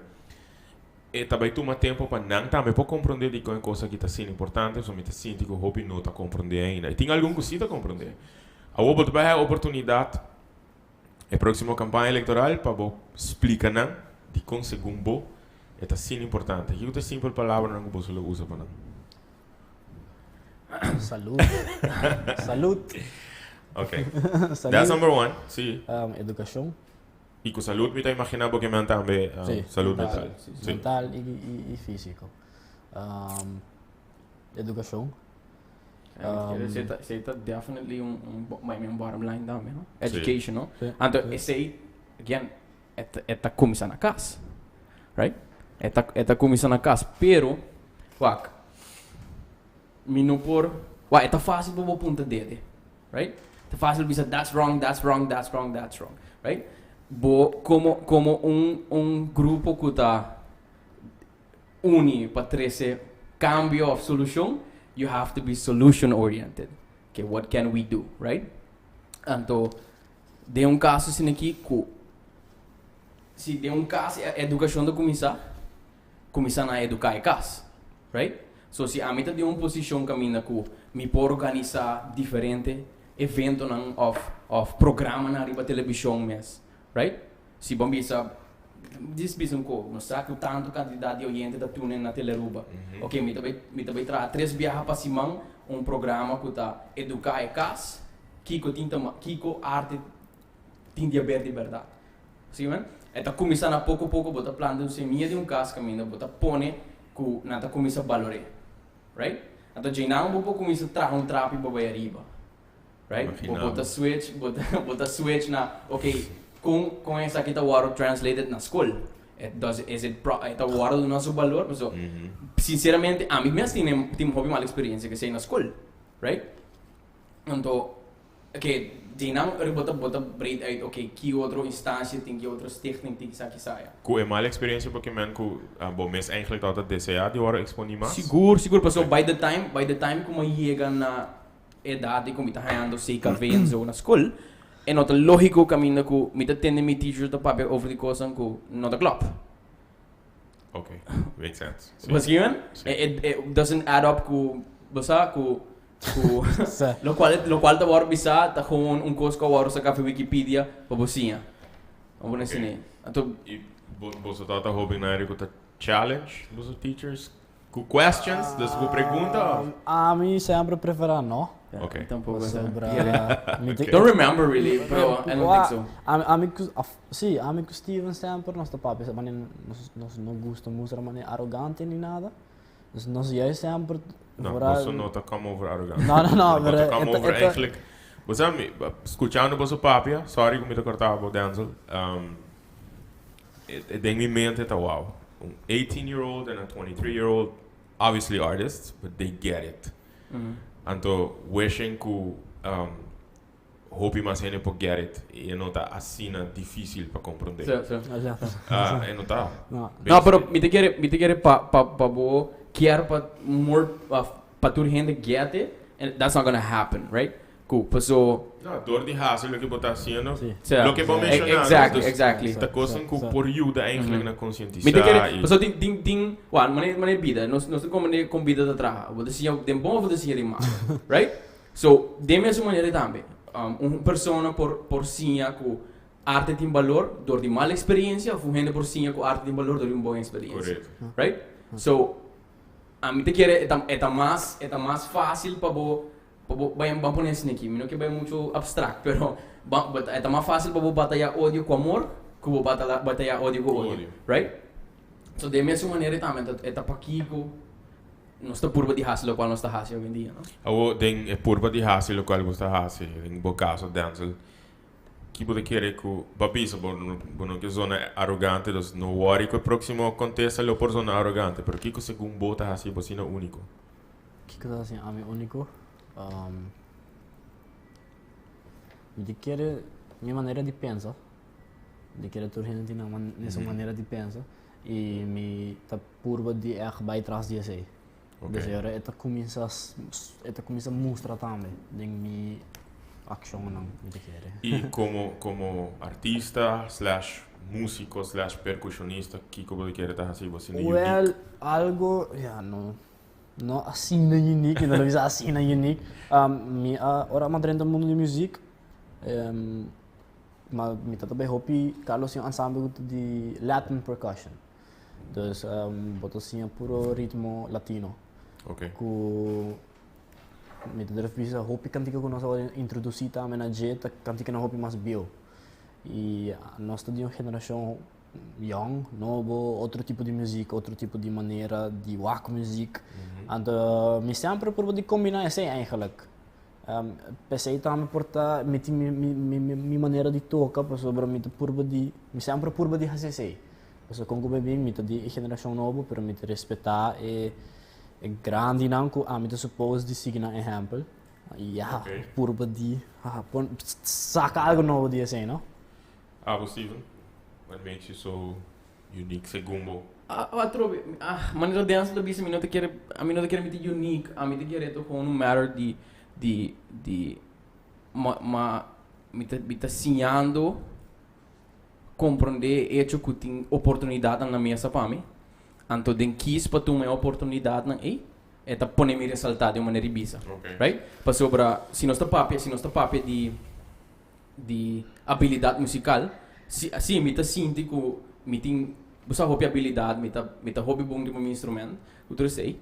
E ta bai tuma tempu pa nan tambe por komprondé dikon e kos aki ta asina importante, pasobra mi ta sinti ku hopi no ta komprondé ainda. I tin algun ku sí ta komprondé. Awor bo ta bai haña oportunidat. E próksimo kampaña elektoral pa bo splika nan dikon segun bo e ta asina importante. Kiko ta e simpel palabranan ku boso lo usa pa nan? Salud. Salud. Ok. Salud. That's number one. Si. Edukashon. I ku salud mi ta imaginá bo ke men tambe Si, salud mental. mental. Si. Mental i físiko. Edukashon. Esey ta definitely un un bottom line tambe no. Education no. Sí. Anto esey again e ta cuminsa na cas right e ta e ta cuminsa na cas pero wak mi no por wak e ta facil pa bo punta dede right ta facil bisa that's wrong that's wrong that's wrong that's wrong right bo como como un un grupo cu ta uni pa trece cambio of solucion, you have to be solution oriented. Okay, what can we do, right? Anto, den un caso asina aki cu si den un cas e educacion ta cuminsa, cuminsa na educa e cas, right? So si ami ta den un posicion caminda cu mi por organisa diferente eventonan of of programanan riba television mes, right? Si bo bisa, djis bisa un ko, nos sa ku tantu kantidat di oyente ta tune na Telearuba. Oke, mi ta bai, mi ta bai traha tres biaha pa siman un programa ku ta eduká e kas kiko tin ta kiko arte tin di haber di bèrdat. Si men? E ta kuminsá na poko poko, bo ta planta un semia di un kas kaminda bo ta pone ku nan ta kuminsá balor'é. Right? Anto djeinan bo por kuminsá traha un trapi pa bai ariba. Right? Bo bo ta switch, bo ta bo ta switch na ok, kon kon esaki ta wòrdu translated na skol? It does is it pro e ta wòrdu duna su balor? Paso sinceramente ami mes tin tin hopi mal experiencia ku esei na skol, right? Anto. Ok, di nan ora bo ta bo ta breed uit, ok, ki otro instancia tin, ki otro stichting tin, kisa kisaya. Ku e mal experiencia bo ke men ku bo mes eigenlijk tabata desea di wòrdu exponi mas? Sigur, sigur, pasobra by the time, by the time ku mi a yega na edad di ku mi ta hañando CKV en zo na skol, e no ta lógiko kaminda ku mi ta tende mi teacher ta papia over di kosnan ku no ta klòp. Ok, makes sense. Si. Bo sigui men? Si. It, it doesn't add up ku, bo sa, ku, ku Si. lokual, lokual ta wòrdu bisá ta gewoon un kos ku a wòrdu saká for Wikipedia pa bo siña. Bo pone Ok. asina. Anto, I bo, boso tabata hopi na ku ta challenge boso teachers Ku questions, dus ku pregunta of? Ami semper prefera no. Ok. Tampoco sa. Pasobra mi ta. Don't remember really, pero I don't think so. Ami ku, si, ami ku Steven semper nos ta papia manera nos nos no gusta mustra manera arogante ni nada. Dus nos juist semper No, vooral. boso no ta come over arogante. No, no, no, Bo pero ta come e ta over e ta. eigenlijk. Bo sa mi, skuchando boso papia, sorry ku mi ta korta bo Denzel, E den mi mente ta wow. Un 18 year old and a 23 year old, obviously artists, but they get it. Anto wishing ku hopi mas hende por get it y e no ta asina dificil pa comprende. Sí, sí. Ah, e no ta. No. No, pero mi ta kere, mi ta kere pa, pa, pa bo kier pa more, pa tur hende get it, and that's not gonna happen, right? Ku paso. No, dor di hasi loke bo ta hasiendo. Sí. Sea, Loke bo mencionando. Exactly, dus exactly. Ta cosnan ku Sí. por yuda eigenlijk na concientisa Mi ta kere, y. paso tin, tin, tin, wak, mane, mane bida, nos, nos ta como mane con bida ta traha. Bo ta siña den bon of bo ta siña den malo, right? So, den mesun manera tambe, un persona por, por siña ku arte tin balor dor di mal experiencia of un hende por siña ku arte tin balor dor di un bon experiencia. Correcto. Right? So, ami ta kere e ta, e ta mas, e ta mas facil pa bo Pa bo bai ban pone asina aki, mi no ke bai mucho abstract, pero ban e ta mas facil pa bo bataya odio ku amor ku bo batala bataya odio ku odio, right? So den mesun manera tambe e ta pakiko nos ta purba di hasi lokual nos ta hasi oyendia, no? Awo den e purba di hasi lokual bo ta hasi, den bo kaso Denzel, ki bo ta kere ku bo a bisa bo bo no ke zona arogante, dus no worry ku e proximo kontesta lo por zona arogante, pero kiko segun bo ta hasi bo asina uniko? Kiko ta hasi ami úniko? Mi ta kere mi manera di pensa. Mi ta kere tur hende tin nan mesun manera di pensa i mi ta purba di ègt bai tras di esei. Dus e ora e ta kuminsá e ta kuminsá mustra tambe den mi akshonnan mi ta kere. I komo komo artista slash músiko slash perkushonista kiko bo ta kere ta hasi bo asina unique? Wèl algo ya no No asina unique, mi no ta bisa asina unique. Mi a, ora mi a drenta mundo di muziek, ma mi ta tabata hopi Carlos tin un ensemble ku ta di Latin percussion. Dus bo ta siña puro ritmo latino. Ok. Ku mi ta durf bisa hopi kantika ku nos a wòrdu introdusí tambe na dje ta kantikanan hopi mas bieu. I nos ta di un generashon Young, nobo, otro tipo di muziek, otro tipo di manera di wak muziek. Anto mi semper purba di combina esey eigenlijk. P'esey tambe por ta mi tin mi mi mi mi manera di toca pasobra mi ta purba di mi semper purba di haci esey. Pasobra con cu mi bin mi ta di e generacion nobo pero mi ta respeta e e grandinan cu ami ta suppose di sigui nan ehempel. Ya, purba di saca algo nobo di esey no. Abo Steven, what makes you so unique segun bo? Ah, atrobe, ah, manera Denzel ta bisa mi no ta kere, ami no ta kere mi ta unique, ami ta kere ta gewoon un matter di, di, di, ma, ma mi ta, mi ta siñando comprende e hecho cu tin oportunidadnan na mesa pa mi, anto den kies pa tuma e oportunidadnan ey, e ta pone mi resalta di un manera di bisa, right? Pasobra si nos ta papia, si nos ta papia di. di abilidat musikal, si si mi ta sinti ku mi tin bo sa hopi abilidat, mi ta mi ta hopi bon riba mi instrument ku tur esei,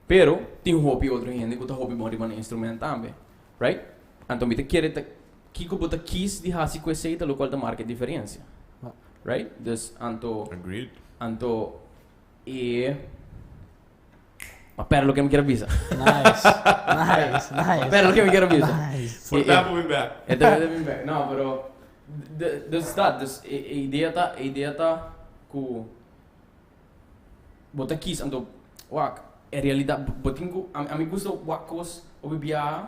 pero tin hopi otro hende ku ta hopi bon riba nan instrument tambe, right? Anto mi ta kere ta kiko bo ta kis di hasi ku esei ta lokual ta marka e diferensia, right? Dus anto Agreed. anto e. Ma pera loke mi kier a bisa. Nice, nice, nice. Pera loke mi kier a bisa. Nice. Por ta bin back. E ta bin back. No, pero dus dat, dus e idea ta, e idea ta ku bo ta kis anto wak e realidad bo tin ku ami gusta wak kos hopi biaha.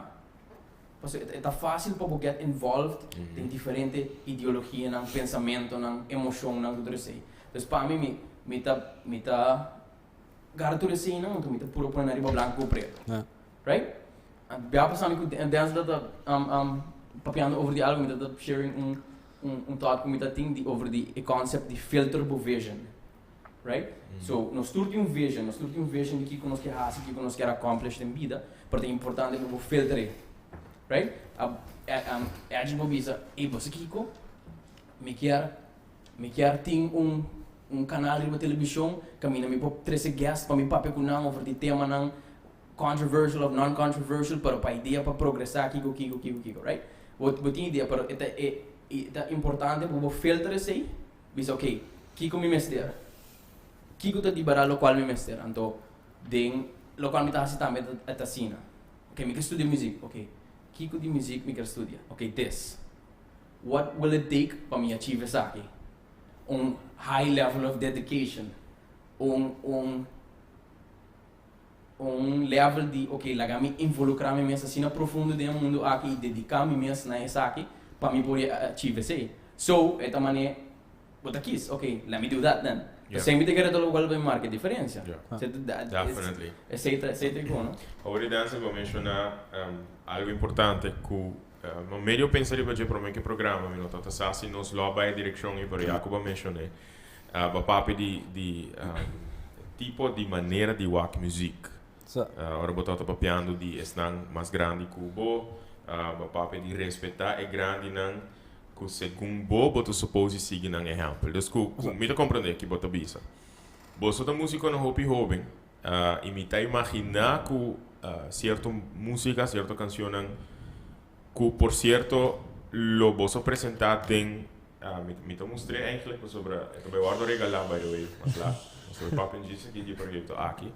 Pasobra e ta fácil pa bo get involved den diferente ideologianan, pensamentonan, emocionnan, tur esei. Dus pa mi, mi mi ta mi ta gara tur eseinan anto mi ta puro pone nan riba blanco ku preto. Right? Bia pasá mi ku Denzel ta papiando over di algo, mi ta sharing un un thought ku mi ta tin di over di e concept di filter bo vision. Right? So, nos tur tin un vision, nos tur tin un vision di kiko nos ke hasi, kiko nos kier accomplish den bida, pero ta importante pa bo filter e. Right? Edge bo bisa, ey, bo sa kiko? Mi kier, mi kier tin un, un canal riba television kaminda mi por trese guest pa mi papia ku nan over di temanan controversial of non-controversial, pero pa idea pa progresa kiko, kiko, kiko, kiko, right? Bo, bo tin idea, pero e ta, e, e ta importante pa bo filter esey. Bisa ok, kiko mi mester? Kiko ta dibará lokual mi mester? Anto den lokual mi ta hasi tambe e ta asina. Ok, mi ke studia muzik. Ok, kiko di muzik mi ker studia? Ok, this. What will it take pa mi achieve esaki? Un high level of dedication. Un un un level di ok, laga mi involukrá mi mes asina profundo den e mundu aki i dediká mi mes na esaki pa mi por achieve esei. So, e ta manera bo ta kis, ok, let me do that then. Esei mi ta kere ta lokual lo marka e diferensia. Definitely. Esei ta esei ta e ku, no? Awor di Denzel bo a menshoná algu importante ku no medio pensa riba dje promé ku e programa mi no tabata sa si nos lo a bai e direkshon ei pero ya ku bo a menshoné Bo papia di di tipo di manera di wak muziek. Ora bo tabata papiando di esnan mas grandi ku bo, bo papia di respetá e grandinan ku segun bo, bo ta suppose di sigui nan ehèmpel. Dus ku ku mi ta komprendé ki bo ta bisa. Boso ta músikonan hopi hóben i mi ta imaginá ku sierto músika, sierto kanshonnan ku por sierto lo boso presentá den Mi, mi ta mustr'é eigenlijk pasobra e ta bai wòrdu regalá by the way mas laat. Nos ta bai papia djis aki di e proyekto aki.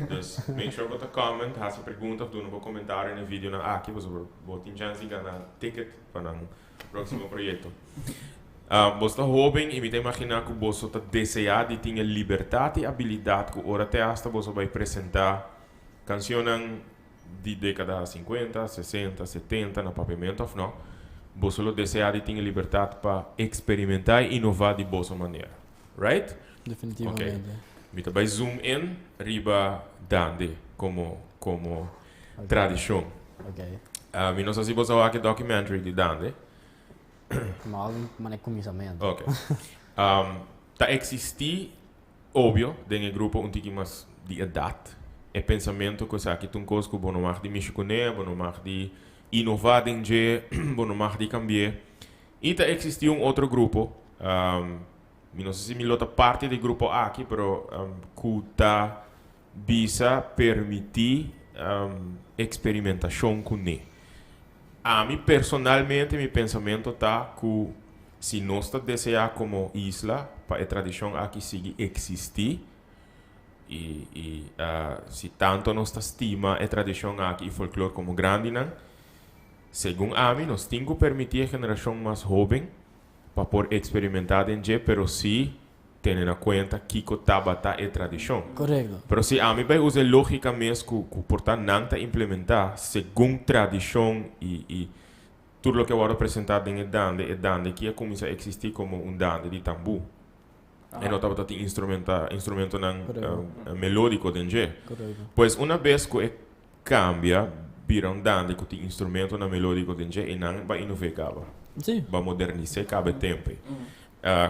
Dus make sure bo ta comment, hasi pregunta òf duna bo komentario na e videonan aki pasobra bo tin chèns di gana ticket pa nan próksimo proyekto. Boso ta hóben i mi ta imaginá ku boso ta deseá di tin e libertat i abilidat ku ora te asta boso bai presentá kanshonnan di dékada sinkuenta, sesenta, setenta na papiamentu òf no, boso lo deseá di tin e libertat pa eksperimentá i inová di boso manera. Right? Definitivamente. Ok. Mi ta bai zoom in riba Dande komo komo tradishon. Ok. Mi no sa si boso a wak e documentary di Dande. No, manera kuminsamentu. Ok. Ta eksistí Obvio, den e grupo un tiki mas di edat, e pensamentu ku esaki ta un kos ku bo no mag di mishi kuné, bo no mag di inová den dje, bo no mag di kambi'é. I ta eksistí un otro grupo, mi no sa si mi lo ta parti di e grupo aki, pero ku ta bisa permití eksperimentashon kuné. Ami personalmente mi pensamentu ta ku si nos ta deseá komo isla pa e tradishon aki sigui eksistí i i si tanto nos ta stima e tradishon aki i folklor komo grandinan, segun ami nos tin ku permití e generashon mas hóben pa por eksperimentá den dje pero si tene na kuenta kiko tabata e tradishon. Korekto. Pero si ami bai usa e lógika mes ku ku por ta nan ta implementá segun tradishon i i tur loke a wòrdu presentá den e dande, e dande aki a kuminsá eksistí komo un dande di tambú. E no tabata tin instrumenta instrumentonan melódiko den dje. Korekto. Pues una bes ku e kambia bira un dande ku tin instrumentonan melódiko den dje, einan bai inové kaba. Sí. Bai modernis'é kaba e tempu ei.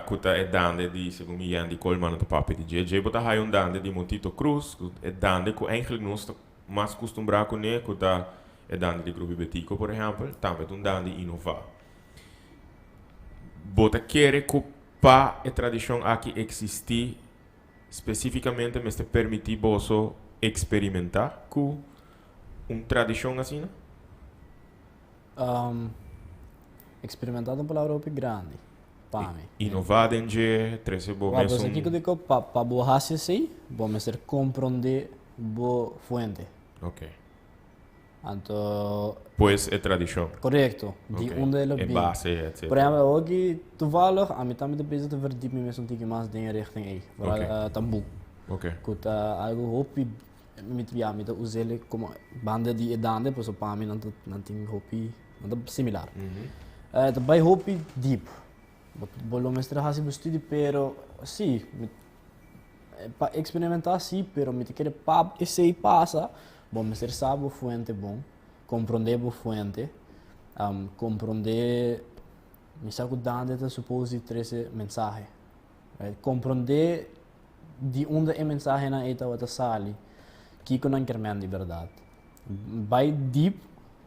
Ku ta e dande di, segun mi Yandy Koolman ta papia di dje. Dje bo ta haya un dande di Montito Cruz, ku e dande ku eigenlijk nos ta mas kustumbrá kuné, ku ta e dande di Grupo Betico por ehèmpel, tambe ta un dande inová. Bo ta kere ku pa e tradishon aki eksistí spesífikamente mester permití boso eksperimentá ku un tradishon asina? Experimentá ta un palabra hopi grandi pa mi. Inová den dje, trese bo Wak, mesun. pasobra kiko di ko pa pa bo hasi esei, bo mester komprondé bo fuente. Ok. Anto. Pues e tradishon. Korekto, di Ok, unda el a e bin. base, etcetera. Por ehèmpel, awoki toevallig ami tambe ta bezig ta verdiep mi mes un tiki mas den e richting ei, vooral Ok. tambú. Ok. Ku ta algu hopi. Mi ya mi ta us'e como banda di e dande pasobra pa mi nan ta nan tin hopi nan ta similar. Ta bai hopi deep. Bo bo lo mester hasi bo studio pero si mi pa experimenta si pero mi ta kere pa esey pasa bo mester sa bo fuente bon, comprende bo fuente, comprende mi sa cu dande ta suppose di trece mensahe. Right? Comprende di unda e mensahenan ei tabata sali, kiko nan kier men di bèrdat. Bai dip,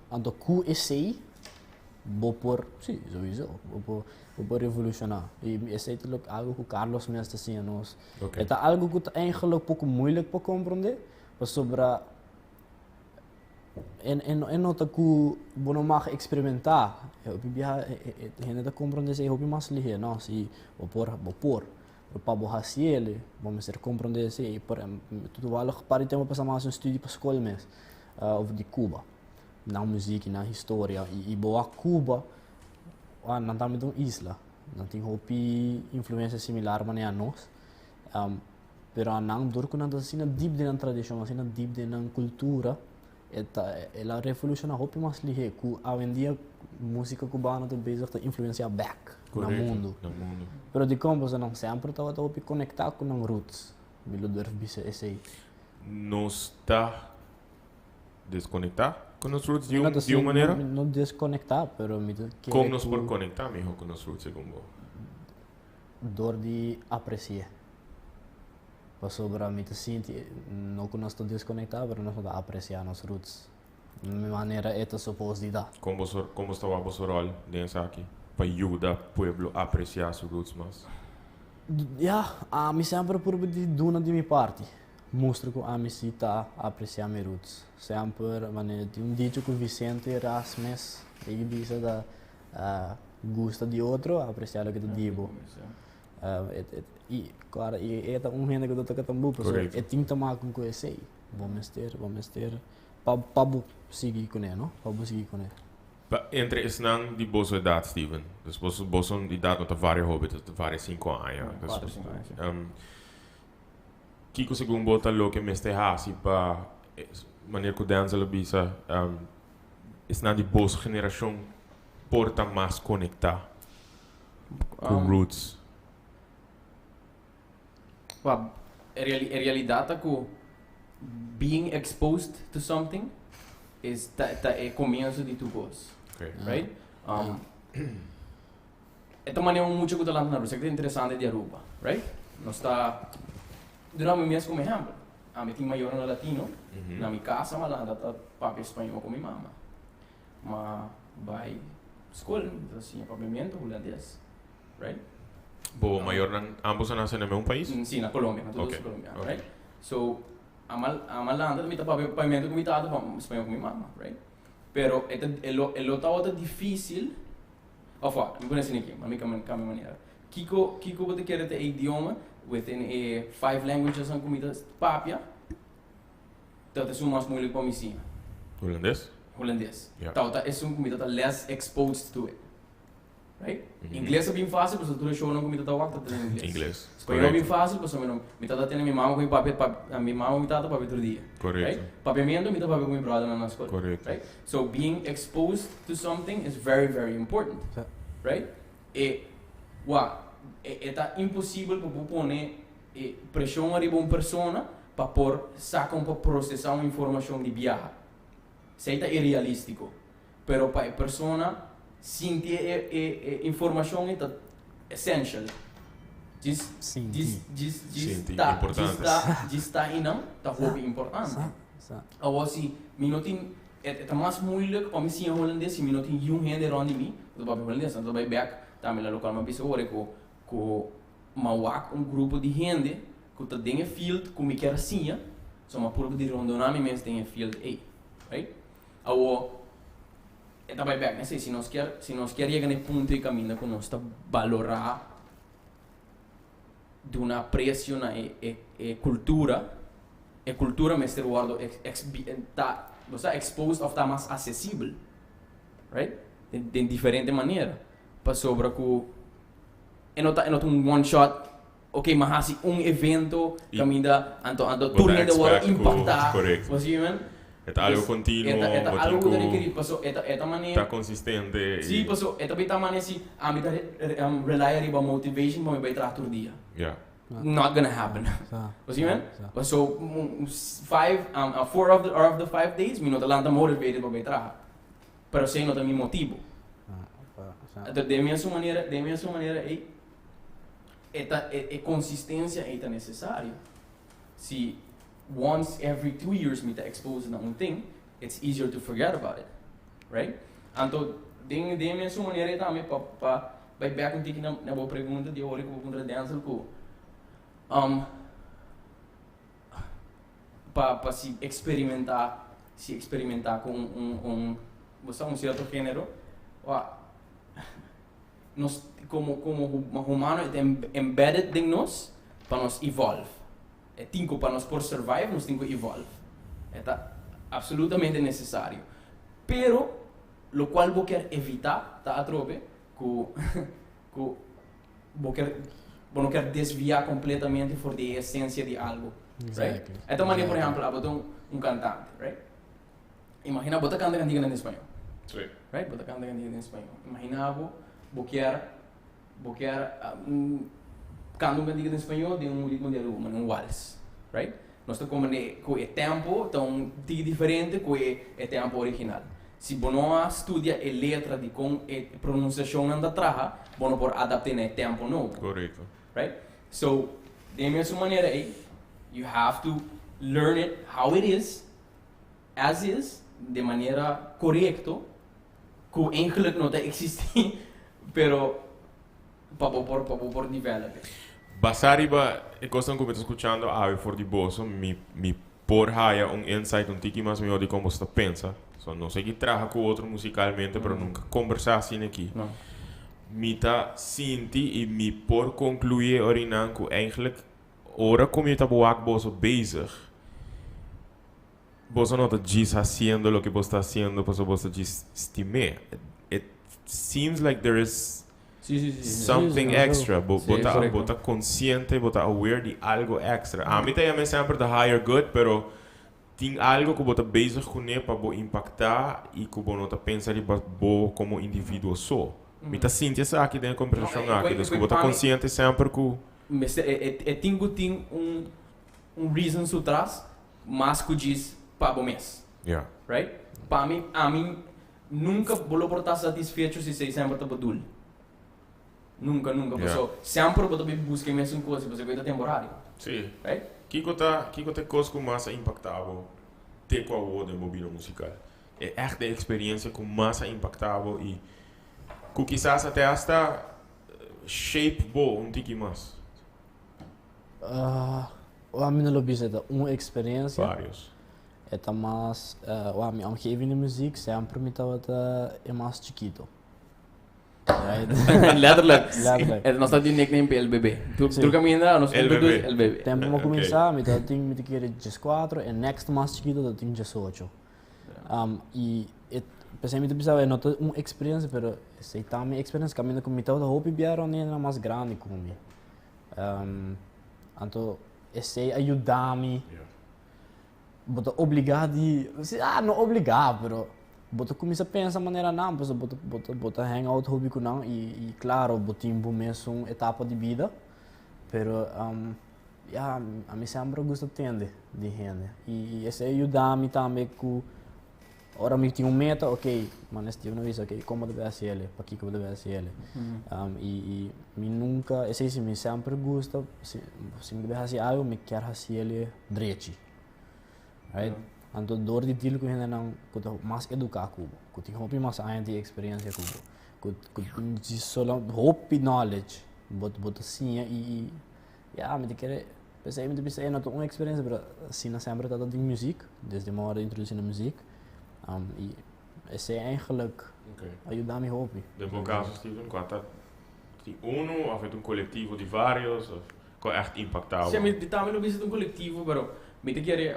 anto ku esei bo por, si, souiso, bo por, bo por revolushoná. I esei ta loke algu ku Carlos mes ta siña nos. E ta algu ku ta eigenlijk poko moeilijk pa komprondé, pasobra E e no ta ku bo no mag eksperimentá. Hopi biaha e hende ta komprondé esei hopi mas lihé. No, si bo por, bo por. Pero pa bo hasi el, bo mester komprondé esei. Por toevallig par di tempu a pasa mi a hasi un studio pa skol mes over di Cuba. Nan muzik i nan historia. I bo wak Cuba, nan tambe ta un isla. Nan tin hopi influensia similar manera nos. Pero anan dor ku nan ta asina dip den nan tradishon, asina dip den nan kultura, e ta el a revolushoná hopi mas lihé ku awendia músika kubano ta bezig ta influensiá bèk na mundu. Na mundu. Pero dikon? Pasobra nan semper tabata hopi konektá ku nan roots. Mi lo durf bisa esei. Nos ta deskonektá ku nos roots di un di un manera? Mi no deskonektá, pero mi ta kere Kon nos por konektá mihó ku nos roots segun bo? Dor di apresi'é. Pasobra mi ta sinti, no ku nos ta deskonektá, pero nos no ta apresiá nos roots manera e ta supos di ta. Kon boso, kon bo ta wak boso ròl den esaki pa yuda pueblo apresiá su roots mas? Ya, ami semper purba di duna di mi parti, mustra ku ami si ta apresiá mi roots. Semper, manera tin un dicho ku Vicente Ras mes a bisa ta Gusta di otro, apreciá loke ta di bo. I, klaro, i e ta un hende ku ta toka tambú, pasobra e tin ta maak ku esei. Bo mester, bo mester pa pa bo sigui kuné, no? Pa bo sigui kuné. Pa entre esnan di boso edat, Steven, dus boso boso edat no ta varia hopi, ta varia sinku aña. Kuatro, sinku aña, si. Kiko segun bo ta loke mester hasi pa, manera ku Denzel a bisa, esnan di boso generashon por ta mas konektá ku roots? Wak, e realidat ta ku being exposed to something is ta ta e komienso di tur kos, right? E ta manera un mucha ku ta lanta na Aruba, esaki ta interesante di Aruba, right? Nos ta duna mi mes komo ehèmpel. Ami tin mayornan latino, na mi kas a lanta ta papia spañó ku mi mama. Ma bai skol mi ta siña papiamentu hulandes, right? Bo mayornan ambos a nase na mesun pais? Si, na Colombia, nan tur dos colombiano, right? So, ami a lanta mi ta papia papiamentu ku mi tata, spañó ku mi mama, right? Pero e ta e lo e lo tabata difísil. Of wak, mi pone asina aki, ma mi cambia manera. Kiko, kiko bo ta kere ta e idioma within e five languages nan ku mi ta papia, ta ta esun mas moeilijk pa mi siña? Hulandes? Hulandes. Tawata esun ku mi ta ta less exposed to it. Right? Ingles ta bin fácil pasobra tur e shownan ku mi ta ta wak ta ta den ingles. Ingles. Spañol bin fácil pasobra mi no, mi ta ta tene mi mama ku mi papia, mi mama ku mi tata papia tur dia. Correcto. Right? Papiamentu mi ta papia ku mi brothernan na skol. Correcto. Right? So being exposed to something is very very important. Right? E wak, e e ta imposibel pa bo pone e preshon ariba un persona pa por saka un pa prosesá un informashon di biaha. Esei ta irrealístiko. Pero pa e persona sinti e e e informashon ei ta essential. Djis djis djis djis ta djis ta djis ta einan ta hopi importante. Awor si mi no tin e ta mas moeilijk pa mi siña holandes si mi no tin yun hende rond di mi ku ta papia holandes. Anto ta bai bek tambe na lokual mi a bisa ora ku ku mi a wak un grupo di hende ku ta den e field ku mi kier a siña, so mi a purba di rondona mi mes den e field ei, right? Awor e ta bai bek na esei, si nos kier si nos kier yega na e punto ei kaminda ku nos ta balorá duna aprecio na e e e cultura, e cultura mester wordo ex ex ta bo sa exposed of ta mas accesibel, right? Den den diferente manera, pasobra cu e no ta e no ta un one shot. Ok, m'a hasi un evento I kaminda anto anto bo tur ta hende wòrdu expect ku, impaktá. korekto. Bo si men? E ta algo Dus kontinuo, e ta e ta bo tin algo ku ta ku rekerí paso e ta e ta manera ta konsistente Sí, i paso e ta bay ta manera si ami ta rely riba motivation pa mi bay traha tur dia. Ya. Not gonna happen. Sa. Bo si men? Sa. Paso five four of the of the 5 days mi no ta lanta motivated pa bay traha. Pero esei no ta mi motibo. Sa. Anto den mesun manera den mesun manera ey e ta e e consistencia ey ta necesario. Si once every 2 years mi ta expose na un thing, it's easier to forget about it. Right? Anto den den mesun manera ey tambe pa pa bay back un tiki na na bo pregunta di ora ku bo puntra Denzel ku pa pa si experimenta si experimenta ku un un un bo sa un cierto genero wa nos como como humano e ta embedded den nos pa nos evolve. E tin ku pa nos por survive nos tin ku evolve. E ta absolutamente necesario. Pero locual bo kier evita ta atrobe ku ku bo kier bo no kier desvia completamente for di e esencia di algo. Right? Exactly. E ta manera, por ehempel, abo ta un un cantante, right? Imagina bo ta canta cantiganan den spañol. Right? Bo ta canta cantiga den spañol. Imagina bo bo kier bo kier canta un cantiga den spañol den un ritmo di Aruba, manera un wals. Right? Nos ta comprende cu e tempo ta un tiki diferente cu e e tempo original. Si bo no a studia e letra di con e pronunciacionnan ta traha, bo no por adapte na e tempo nobo. Right? So, den mesun manera ey, you have to learn it how it is, as is, den manera corecto, cu eigenlijk no ta existi, pero pa bo por pa bo por develop it. Basá riba e kosnan ku mi ta skuchando awe for di boso, mi mi por haya un insight un tiki mas mihó di kon boso ta pensa. So no sigui traha ku otro musikalmente, pero nunka kombersá asina aki. No. Mi ta sinti i mi por konkluí e orinan ku eigenlijk ora ku mi ta wak boso bezig, boso no ta djis hasiendo loke boso ta hasiendo pasobra boso ta djis stim'é. It seems like there is Sí, sí, sí, sí. something extra. Bo, bo ta, Korekto. bo ta konsiente, bo ta aware di algo extra. Ami ta yama semper the higher good, pero tin algo ku bo ta bezig kuné pa bo impaktá i ku bo no ta pensa riba bo komo individuo so. Mi ta sinti esaki den e kombersashon No, aki. Dus ku bo ta pa mi konsiente semper ku Mester e e e tin ku tin un un reason su tras mas ku djis pa bo mes. Right? Pa mi ami nunka bo lo por ta satisfecho si esei semper ta bo doel. Nunka, nunka. Paso semper bo ta bin buska e mesun kos pasobra e ta temporario. Right? Kiko ta kiko ta e kos ku mas a impaktá bo te ku awor den bo bida musikal? E ègt e eksperiensia ku mas a impaktá bo i ku kisas a te asta shape bo un tiki mas? Ami no lo bisa e ta un eksperensia. Varios. E ta mas, wak, mi omgeving di muziek semper mi tabata e mas chikito. Right? Letterlijk. Letterlijk. E nos tabatin nickname pa El Bebé. Tur Sí. tur kaminda nos El introduce Bebé. El Bebé. Tempo mi a kuminsá, mi tabatin, mi ta kere 14 e next mas chikito tabatin 18. I e, p'esei mi ta bisa e no ta un eksperensia, pero esei ta mi eksperensia kaminda ku mi tabata hopi bia rònt hendenan mas grandi ku mi. Anto esei a yuda mi. Bo ta obligá di, si ah no obligá pero bo ta kuminsá pensa manera nan pasobra bo ta bo ta bo ta hang out hopi ku nan i i klaro bo tin bo mesun etapa di bida pero ya ami semper a gusta tende di hende i i esei a yuda mi tambe ku ora mi tin un meta ok mane Steven a bisa ok kon bo ta bai hasi el pakiko bo ta bai hasi el i i mi nunka esei si mi semper gusta si si mi ta bai hasi algu mi kier hasi el drechi. Right? Anto door di deal ku hendenan ku ta mas eduká ku bo, ku tin hopi mas aña di eksperensia ku bo, ku ku tin solo hopi knowledge, bo bo ta siña i i ya mi ta kere p'esei mi ta bisa e no ta un eksperensia pero asina semper ta den muziek, desde mi a wòrdu introdusí na muziek i esei eigenlijk a yuda mi hopi. Den bo kaso Steven, kua ta di unu òf e ta un kolektivo di vários òf? Ku echt impaktá bo? Sí, mi tambe lo bisa ta un kolektivo, pero mi ta kere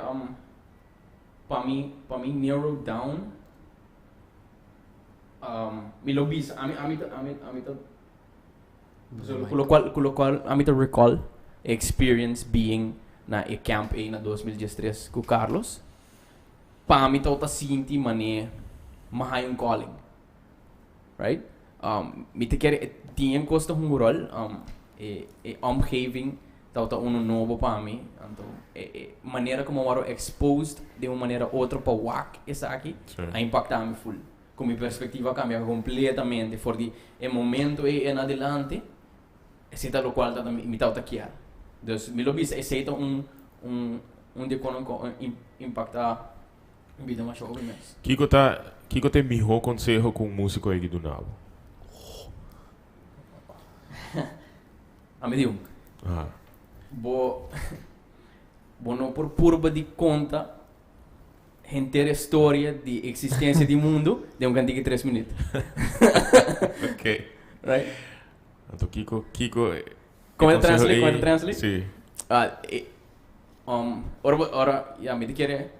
pa mi pa mi narrow down mi lo bisa ami ami ta ami ami ta ku lokual ku lokual ami ta recall. experience being na e camp ei na 2013 ku Carlos, pa mi tabata sinti manera mi a haya un calling. Right? Mi ta kere e tin kos ta hunga rol, e e omgeving tabata uno nobo pa mi, anto e e manera como a wòrdu exposed den un manera otro pa wak esaki a impacta mi full. Ku mi perspectiva a cambia completamente for di e momento ei en adelante, esei ta locual ta mi tabata kier. Dus mi lo bisa esei ta un un un di e konan ku a impacta mi bida masha hopi mes. Kiko ta kiko ta e miho konseho ku un músiko a duna bo? A mi di un. Bo bo no por purba di konta henter e storia di existencia di mundo den un cantica di tres minuut. Ok. Right? Anto kiko kiko e Como ta conseho translate? Como ta ei? translate? Si. Ah, e, ora bo, ora, ya, mi ta kere,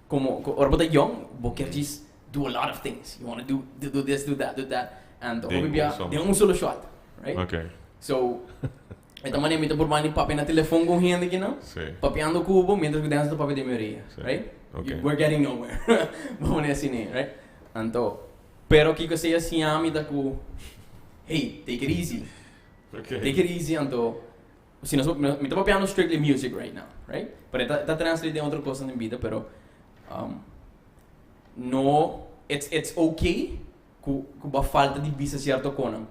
como, co- ora bo ta young, bo kier djis do a lot of things. You wanna do, do, do this, do that, do that. Anto, Den hopi un bia, solo. den un solo shot, right? Ok. So, E ta manera mi ta por manda papia na telefon con hende ki no. Sí. Papiando cu bo mientras cu Denzel ta papia den mi orea. Sí. Right? Okay. We're getting nowhere. Bo pone asina, right? Anto, pero kico esey a siña mi ta cu, hey, take it easy. Okay. Take it easy, anto, si nos, mi ta papiando strictly music right now, right? Pero e ta, ta translate den otro cosnan den bida, pero, no, it's, it's okay Ku ku bo a falta di bisa sierto konan.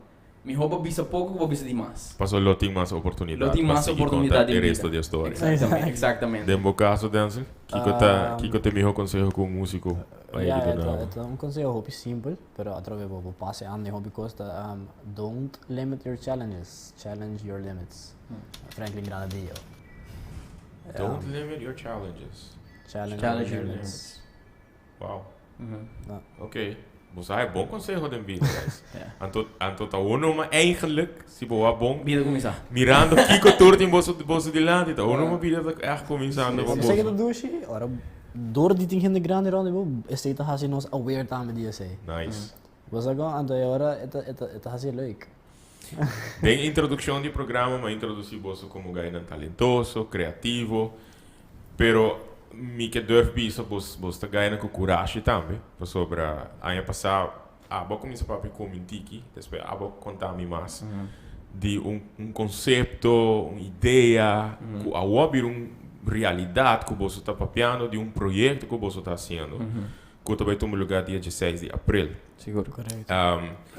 Mihó bo bisa poko ku bo bisa di mas. Paso lo tin mas oportunidat Lo tin pa mas sigui konta oportunidat e den resto bida. di e storia. Exactamente, exactamente. Den bo kaso, Denzel, kiko ta kiko ta e mihó konseho ku un músiko a Ya, yegi e duna ta bo? e ta un konseho hopi simpel, pero atrobe bo bo pasa e anda den hopi kos ta don't limit your challenges, challenge your limits. Franklin Granadillo. Don't limit your challenges. Challenge Challenge your your limits. limits. Wow. Ok. Bo sa e bon conseho den bida, guys. Ja. Anto, anto ta uno ma eigenlijk, si bo wak bon, Bida kuminsá. mirando kiko tur tin boso, boso dilanti, ta uno ma bida ta echt kuminsando pa Esei boso. ta dushi, ora door di tin hende grandi rond di bo, esei ta hasi nos aware tambe di esei. Nice. Bo sa kon? Anto e ora e ta, e ta, e ta hasi leuk. Den introduccion di programa mi a introduci boso como gainan talentoso, creativo, pero mi ke durf bisa bos bos ta gainan cu curashi tambe, pasobra aña pasa abo a cuminsa papia cu mi un tiki, despues abo a conta mi mas di un un concepto, un idea cu awor a bira un realidad cu boso ta papiando di un proyecto cu boso ta haciendo cu ta bay tuma lugar dia dieseis di april. Sigur. Correcto.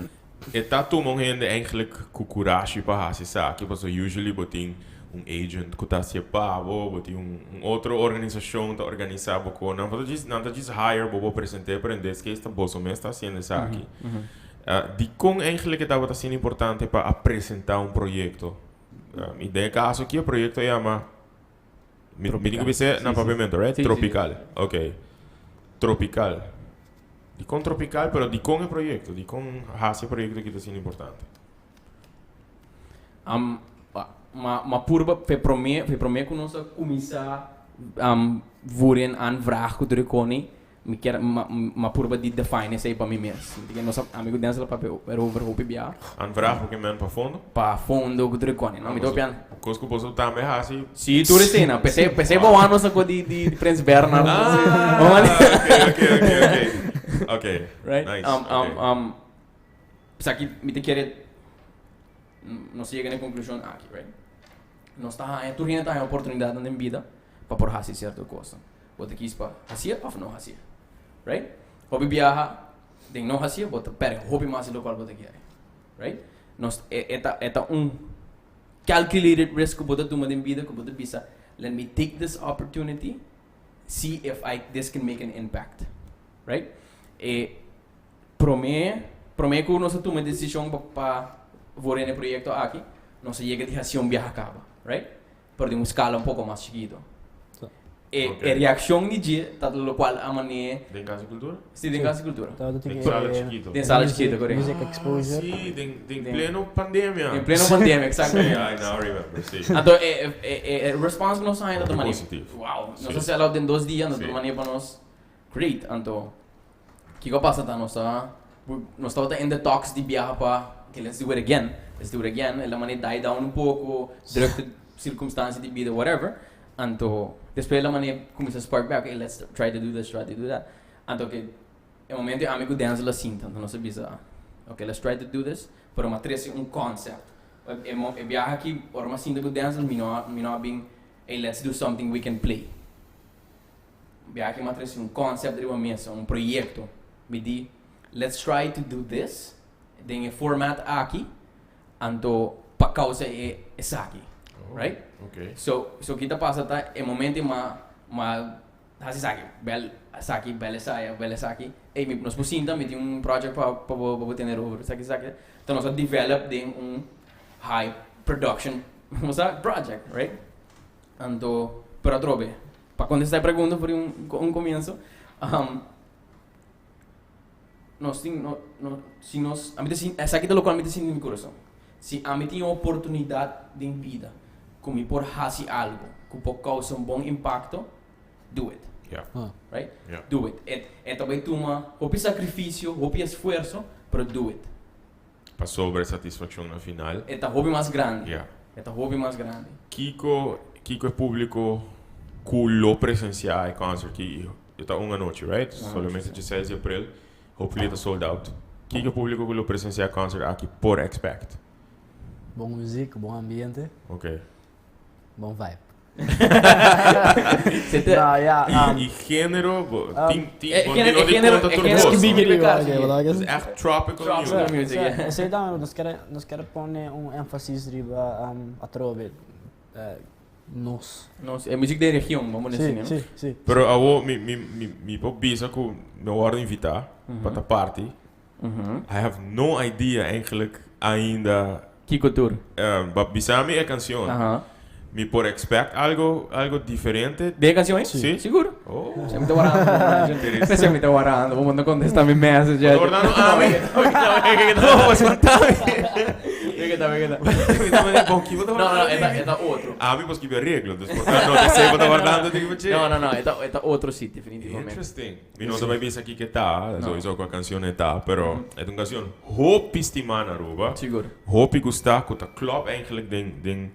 E ta tuma un hende eigenlijk cu curashi pa haci esaki, pasobra usually bo tin un agent cu ta haci'e pa bo, bo tin un un otro organisacion ta organisa bo con nan ta djis nan ta djis hire bo bo presente, pero en des case ta boso mes ta haciendo esaki. Dicon eigenlijk e tabata asina importante pa a presenta un proyecto? Y den e caso aki e proyecto a yama Mi, mi tin ku bisa na papiamento, right? Tropical. Ok. Tropical. Dikon tropical, pero dikon e proyekto? Dikon hasi e proyekto aki ta asina importante? Um, ma, ma purba, fe promé, fe promé ku nos a kuminsá um, voer een aanvraag ku tur e koni, Mi kier ma ma purba di define esei pa mi mes. Mi tin nos amigo Denzel a papia erover hopi bia. Aanvraag porque men pa fondo? Pa fondo ku tur e koni, no? Mi ta papia. Kos ku boso tambe hasi. Si, tur esei Pesei pesei bo wak nos a ko di di Prins Bernhard. Ah, oké oké oké oké. Oké. Right? Nice. Um um Esaki mi ta kere nos a yega na e konklushon aki, right? Nos ta haña, tur hende ta haña oportunidatnan den bida pa por hasi sierto kosnan. Bo ta kis pa hasié òf no hasié. Right? Hopi biaha den no hasié bo ta pèrdè hopi mas di lokual bo ta kere. Right? Nos e e ta e ta un calculated risk ku bo ta tuma den bida ku bo ta bisa let me take this opportunity see if I this can make an impact. Right? E promé promé ku nos a tuma e desishon pa pa vore na e proyekto aki nos a yega di hasi un biaha kaba. Right? Pero den un scala un poco mas chikito. E, Ok. e reaccion di dje ta locual a mane... Den Casa di Cultura? Si, den Casa di Cultura. Tabata tin Den sala chikito. Den sala chikito, correcto. Music exposure. Si, den, den Den- pleno pandemia. Den pleno pandemia, exacto. Sí, I now remember, si. Anto, e, e, e, e response ku nos a haña ta Hopi mane... positivo. Wow, nos Si. a sell out den dos dia, anto Si. ta mane pa nos great. Anto, kiko a pasa ta nos a... Nos tabata in the talks di biaha pa, okay, let's do it again, let's do it again. El a mane die down un poco, drukte... circunstancia di bida, whatever. Anto, despues la manera cuminsa spark back, okay, let's try to do this, try to do that. Anto ke e momento ami cu Denzel a sinta, anto nos a bisa, okay, let's try to do this, pero m'a trece un concept. E mo, e biaha aki, ora m'a sinta cu Denzel, mi no a, mi no a bin, hey, let's do something we can play. Biaha aki m'a trece un concept riba mesa, un proyecto. Mi di, let's try to do this den e format aki, anto pa causa e esaki, right? Okay. So, so ki ta pasa ta e momento m'a, m'a Hasi esaki, bel esaki, bel esaya, bel esaki. Ey, mi, nos por sinta, mi tin un project pa, pa bo, pa bo tene over, esaki, esaki. Enton nos a develop den un high production, como sa, project, right? Anto, pero atrobe, pa contesta e pregunta for di un, un comienzo, um, nos tin, no, no, si nos, ami ta sin, esaki ta locual mi ta sinti den mi corazon. Si ami tin e oportunidad den bida cu mi por haci algo cu por causa un bon impacto, do it. Yeah. Right? Yeah. Do it. E, e ta bay tuma hopi sacrificio, hopi esfuerzo, pero do it. Pasobra e satisfaccion na final. E ta hopi mas grandi. Yeah. E ta hopi mas grandi. Kico, kico e publico cu lo presencia e concert ki e ta un anochi, right? Un anochi, Solamente si. 16 di april. Hopefully e ta sold out. Kico e publico cu lo presencia e concert aki por expect? Bon muziek, bon ambiente. Okay. Bon vibe. Se te- No, ja, Y género, bo, tin, tin, eh, bo, género- no di género- conta tur género cos. Biggie Oké, Biggie. wat Het is echt tropical Tropical music. music, ja. Esey tambe, nos kier, nos kier pone un énfasis riba atrobe nos. Nos, e muziek den region, vamos Sí, decir, no? sí, sí. Pero awo, mi, mi, mi, mi por bisa cu mi wordo invita pa ta party. I have no idea eigenlijk ainda. Kiko tur? Ba bisa mi e cancion. Mi por expect algo, algo diferente? De e cancion ey? Sí. Sigur. Oh. Esey mi ta warando. Esey mi ta warando. Bo no contesta mi message. Bo ta wardando ami? No, bo spanta mi. Wega ta, wega ta. Mi ta manda bon ki bo ta No, no, wardando e ta, di? e ta otro. Ami por skibi areglo, dus por ta no te sey bo ta wardando di bo che. No, no, no, e ta, e ta otro si, definitivamente. Interesting. Mi no ta bai bisa kiko e ta, No. sowieso kua cancion e ta, pero e ta un cancion hopi stima na Aruba. Sigur. Hopi gusta ku ta klop eigenlijk den den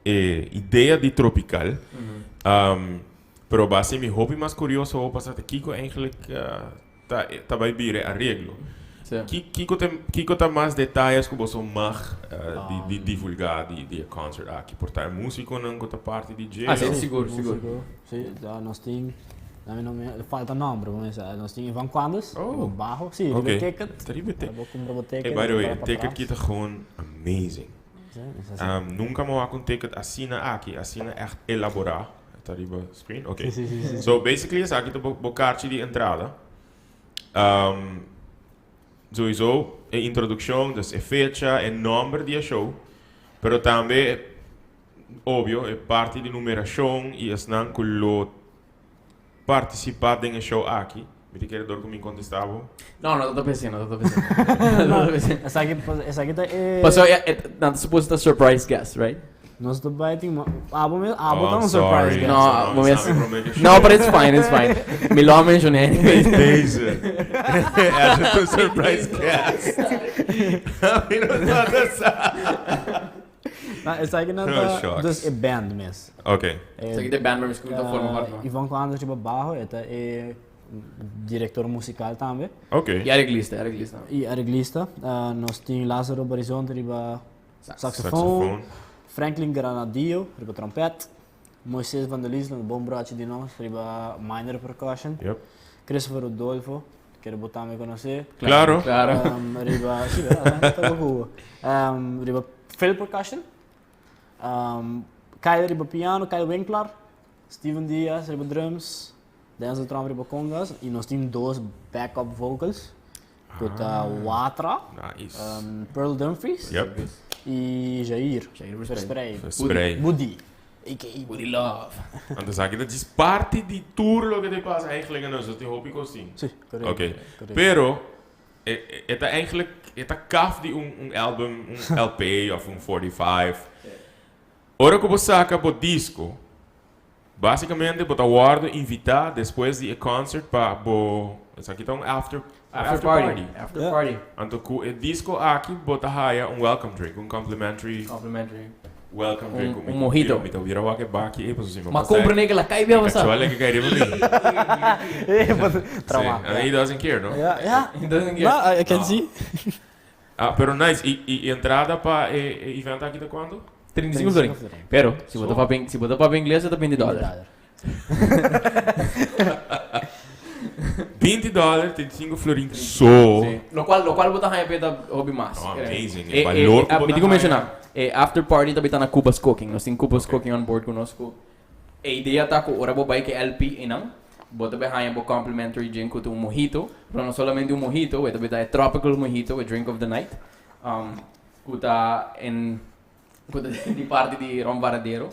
e idea di tropical. Pero base mi hopi mas curioso hopi sa ta kiko eigenlijk ta ta bai bira e areglo. Sí. Ki kiko ta kiko ta mas detayes ku boso mag di di divulga di di e concert aki? Por ta e musiconan ku ta parti di dje? Ah, sí, of- sigur, sigur. Músico. Sí, ja, nos tin, na mi no me falta nombre, bo mesa. Nos tin Ivan Quandes, Oh. bajo, sí, riba Oké. ticket. Ta riba ticket. Bo kumpra bo ticket. Hey, by the way, para e pa ticket tras. ki ta gewoon amazing. Sí, is así. Nunca mi a wak un ticket asina aki, asina echt elabora. Ta riba screen? Oké. Sí, sí, sí, sí. So basically esaki ta bo, bo kaartje di entrada. Sowieso e introduccion, dus e fecha, e nomber di e show. Pero tambe, obvio, e parti di numeracion y esnan cu lo participa den e show aki. Mi ta kere dor cu mi contesta bo. No, no ta pensé, no ta pensé. No ta pensé. Esaki, esaki ta e... Paso, e, e, nan ta supposed ta surprise guest, right? Nos ta bai tin ma... Abo mes, abo Oh, ta I'm un surprise sorry. guest. No, No, mes- sabi prome que No, but it's fine, it's fine. Mi lo a menciona anyways. Deze. Hij is een surprise guest. Mi no tabata sa. Na, esaki nan Oh, ta shucks. dus e band mes. Oké. Esaki ta e band members ku ta forma parte van. Ivan Quandes riba bajo, e ta e director musical tambe. Oké. Y areglista, areglista. Y areglista. Nos tin Lazaro Barizonte riba Sax. saxofoon. Saxofoon. Franklin Granadillo riba trompet. Moises van der Liesland, un bon brochi di nos, riba minor percussion. Yep. Christopher Rodolfo, kere bo tambe conoce. Claro. Claro. Riba, sí, verdad, ta bo cubo. Riba fill percussion. Kyle riba piano, Kyle Winkler. Steven Diaz riba drums. Denzel Tromp riba congas. Y nos tin dos backup vocals. Cu ta Watra. Nice. Pearl Dumfries. Yep. Y Jair. Jair Versprey. Versprey. Versprey. Budi. A.k.a. Budi Love. Anto esaki ta djis parti di tur loke ta pasa eigenlijk en nos tin hopi cos tin. Sí, correcto. Oké. Correcto. Pero e, e ta eigenlijk e ta kaf di un, un album, un LP of un 45. Ora cu bo saca bo disco, basicamente bo ta wordo invita despues di e concert pa bo, esaki ta un after, After party. After party. Anto cu e disco aki bo ta haya un welcome drink, un complimentary. Complimentary. Welcome drink. Un mojito. Mi ta bira wak e baki ei paso si mi Ma compra ne ke la kai bia Mi pasa. cachuela ke kai riba mi. Trauma. Sí, and he doesn't care, no? Yeah, yeah. He doesn't care. No, I can No. see. Ah, pero nice. Y, y, y entrada pa e, e event aki ta cuando? 35 florin. florin. Pero, si bo ta So. papia, si bo ta papia ingles, ta 20 dollar. 20 dollar, 35 florin so. Sí. Lo cual bo ta haya peta hopi mas. Oh, amazing. Eh, Valor ku ah, bo mi ta digo haya. menciona. After party tambe ta na Cuba's Cooking. Nos tin Cuba's Cooking on board ku nos ku. E idea ta ku ora bo bai ke LP einan, bo ta haya bo complimentary drink ku un mojito. Pero no solamente un mojito, e tambe ta e tropical mojito, a drink of the night. Ku ta en ku ta di parti di Ron Varadero.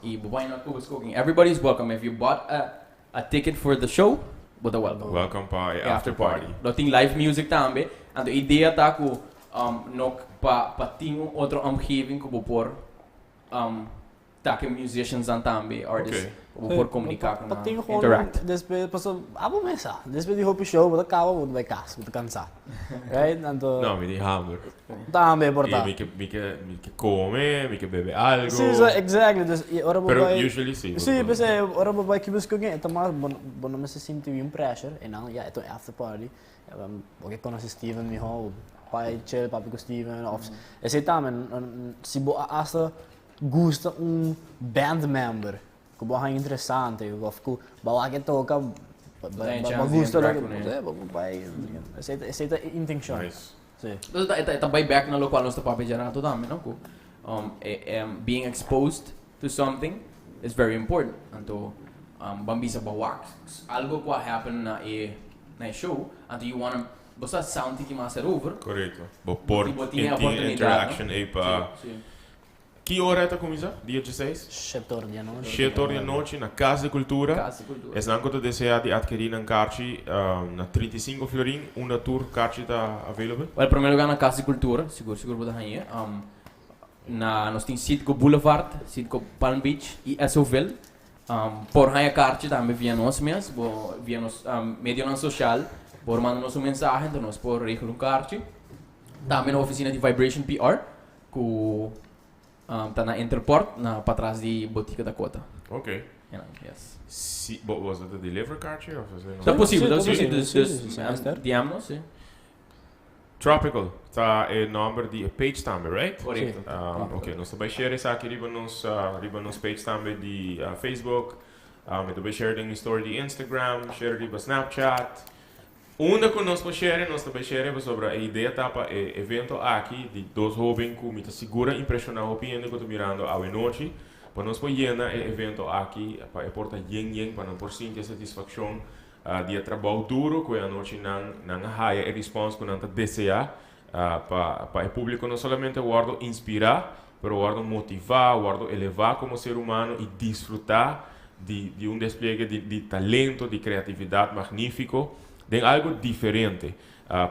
Y bo bai na Cuba's Cooking. Everybody's welcome. If you bought a ticket for the show, bo ta welcome. Welcome pa e after party. Lo tin live music tambe. Anto idea ta ku no pa tin un otro omgeving ku bo por ta ku musicians an tambe, artists, ku bo por komuniká ku Pa nan, tin gewoon interact. Despues, paso, abo mesa. Despues di hopi show, bo ta kaba, bo ta bai kas, bo ta kansá. Right? Anto, No, mi tin hamber. Tambe Y por ta. mi ke kome, mi ke bebe algo. Sí, so, exactly. Dus, y ora Pero bai usually sí. Sí, pues ora bo bai Cuba's Cooking, e mas bo bo no mester sinti un pressure, e nan, ja, e ta after party. Bo ke konosé Steven mihó, bai chill papia ku Steven, of esei tambe, si bo hasta gusta un band member, ku bo haña interesante, of ku bo wak e toka, Bo ba tin ba chance di gusta interact loke, ku ne. bo bai, esei ta intenshon. Nice. Sí. Dus ta bai back na lo cual nos ta papia rato tambe, no? Ku, being exposed to something is very important. Anto, ban bisa bo wak algo ku happen na e show, anto you wanna bo sa sound tiki mas over. Korekto. Bo por Bo tin tin oportunidat, interaction no? e pa Sí. Ki ora ta kuminsá? Dia 16? 7 or di anochi. 7 or di anochi na Kas di Kultura. Kas di Kultura. Esnan ku ta deseá di atkirí nan karchi na 35 florin, unda tur karchi ta available? Well, promé lugá na Kas di Kultura, sigur sigur bo ta haña. Na nos tin Citgo Boulevard, Citgo Palm Beach i Esoville. Por haña karchi tambe via nos mes, bo via nos medionan sosial, por manda nos un mensahe, anto nos por regla un karchi. Tambe na ofisina di Vibration PR, ku ta na Interport, na patras di Botica Dakota. Ja, yes. Si, bo, was dat a deliver karchi of is het Ta posibel, Sí, ta ta posibel. posibel, Dus, sí, dus, sí, sí, DM nos, sí. Tropical, ta e nòmber di page tambe, right? Korekto. Ok, nos tambe share esaki riba nos page tambe di Facebook. Mi tambe share den story di Instagram, share riba Snapchat. Unda ku nos por share, nos tambe share sobre e idea ta pa e evento aki di dos hóben ku mi ta sigur a impreshoná hopi hende ku ta mirando awe nochi. Pa nos por yena e evento aki, pa e por ta yen yen, pa nan por sinti satisfakshon di trabou duru ku e anochi nan haya e response ku nan ta deseá pa e públiko no solamente wòrdu inspirá, pero wòrdu motivá, wòrdu elevá komo ser humano i disfrutá di un despliegue di talento, di kreatividat magnífiko, di algu diferente.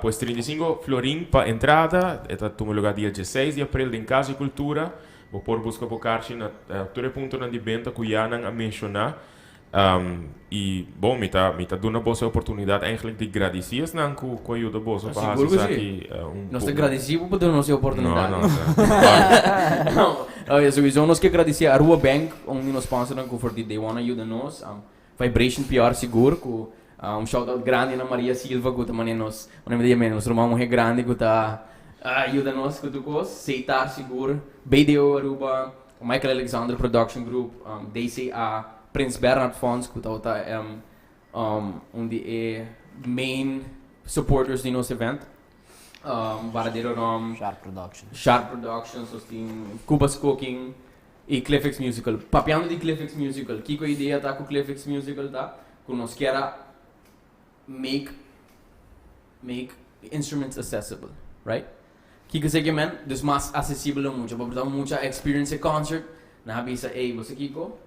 Pues 35 florin pa entrada, ta tuma lugá dia 16 di aprel na Kas di Kultura. Bo por buska bo karchi na tur punto di benta ku ya nan a menshoná. I, bon, mi ta duna boso oportunidat eigenlijk di gradisí nan ku a yuda boso pa Sigur ku sí. aki un Nos ta gradisí pa duna nos e oportunidat. No, no. No, sowieso nos ke gradisí Aruba Bank, un di nos sponsor ku for di day one a yuda nos. Vibration PR sigur, ku un shout out grandi na Maria Silva, ku tambe nos, un dia nos ruman muhé grandi ku ta yuda nos ku tur kos, Seitar sigur, BDO Aruba, Michael Alexander Production Group, DCA, Prins Bernhard Fonds, ku ta un di e main supporters di nos event. Varadero Rom, Sharp Production. Sharp Productions, nos tin Cuba's Cooking i Cliffix Musical. Papiando di Cliffix Musical, kiko idea ta ku Cliffix Musical ta? Ku nos ke make instruments accessible, right? Kiko esei ke men, dus mas aksesibel mucha, pa mucha experience e concert, nan a bisa, "Hey, bo kiko?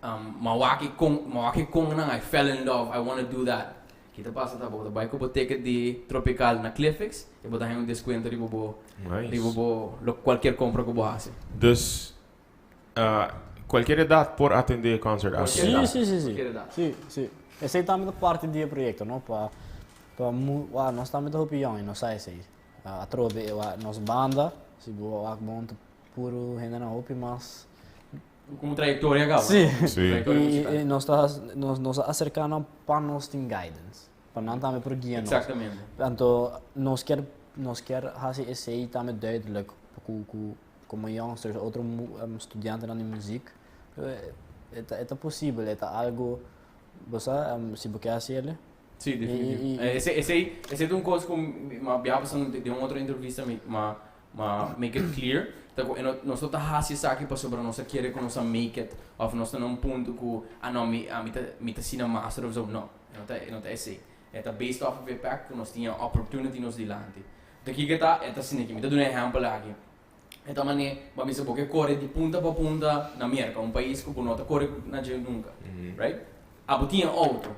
M'a wak e kon nan, I fell in love, I want to do that." Kiko ta pasa ta bo bai ku bo ticket di Tropical na Cliffix, i bo ta un deskuento riba bo riba bo lo kualke kompra ku bo hasi. Dus kualke edat por atendé e concert aki. Sí. Kualke edat. Sí. Esei tambe ta parti di e proyekto, no? Pa mu, wa, nos tambe ta hopi young, nos sa esei. Atrobe, wa, nos banda, si bo wak bon. puro hendenan hopi mas. Ku un trayektoria kaba. Sí. Sí. Trayektoria I, musikal. i nos ta nos nos a aserká nan pa nos tin guidance, pa nan tambe por guia nos. Exactamente. Anto nos kier nos kier hasi esei tambe duidelijk ku ku komo youngsters otro studiantenan di muzik e ta e ta posibel e ta algo bo sa si bo ke hasi el. Sí, definitivo. Esei esei esei ta un kos ku mi a bia pasa den un otro entrevista mi m'a m'a make it clear ta ku e no nos no ta hasi esaki pasobra nos a kere ku nos a make it òf nos ta na un punto ku a no mi ami ta mi ta asina master òf so no e no ta e no ta esei e ta based off of e fact ku nos tin e opportunity nos dilanti. Ta kiko e ta e ta asina aki mi ta duna e ehèmpel aki e ta manera bo a bisa bo ke kore di punta pa punta na Merka un pais ku bo no ta kore na dje nunka right abo tin e outo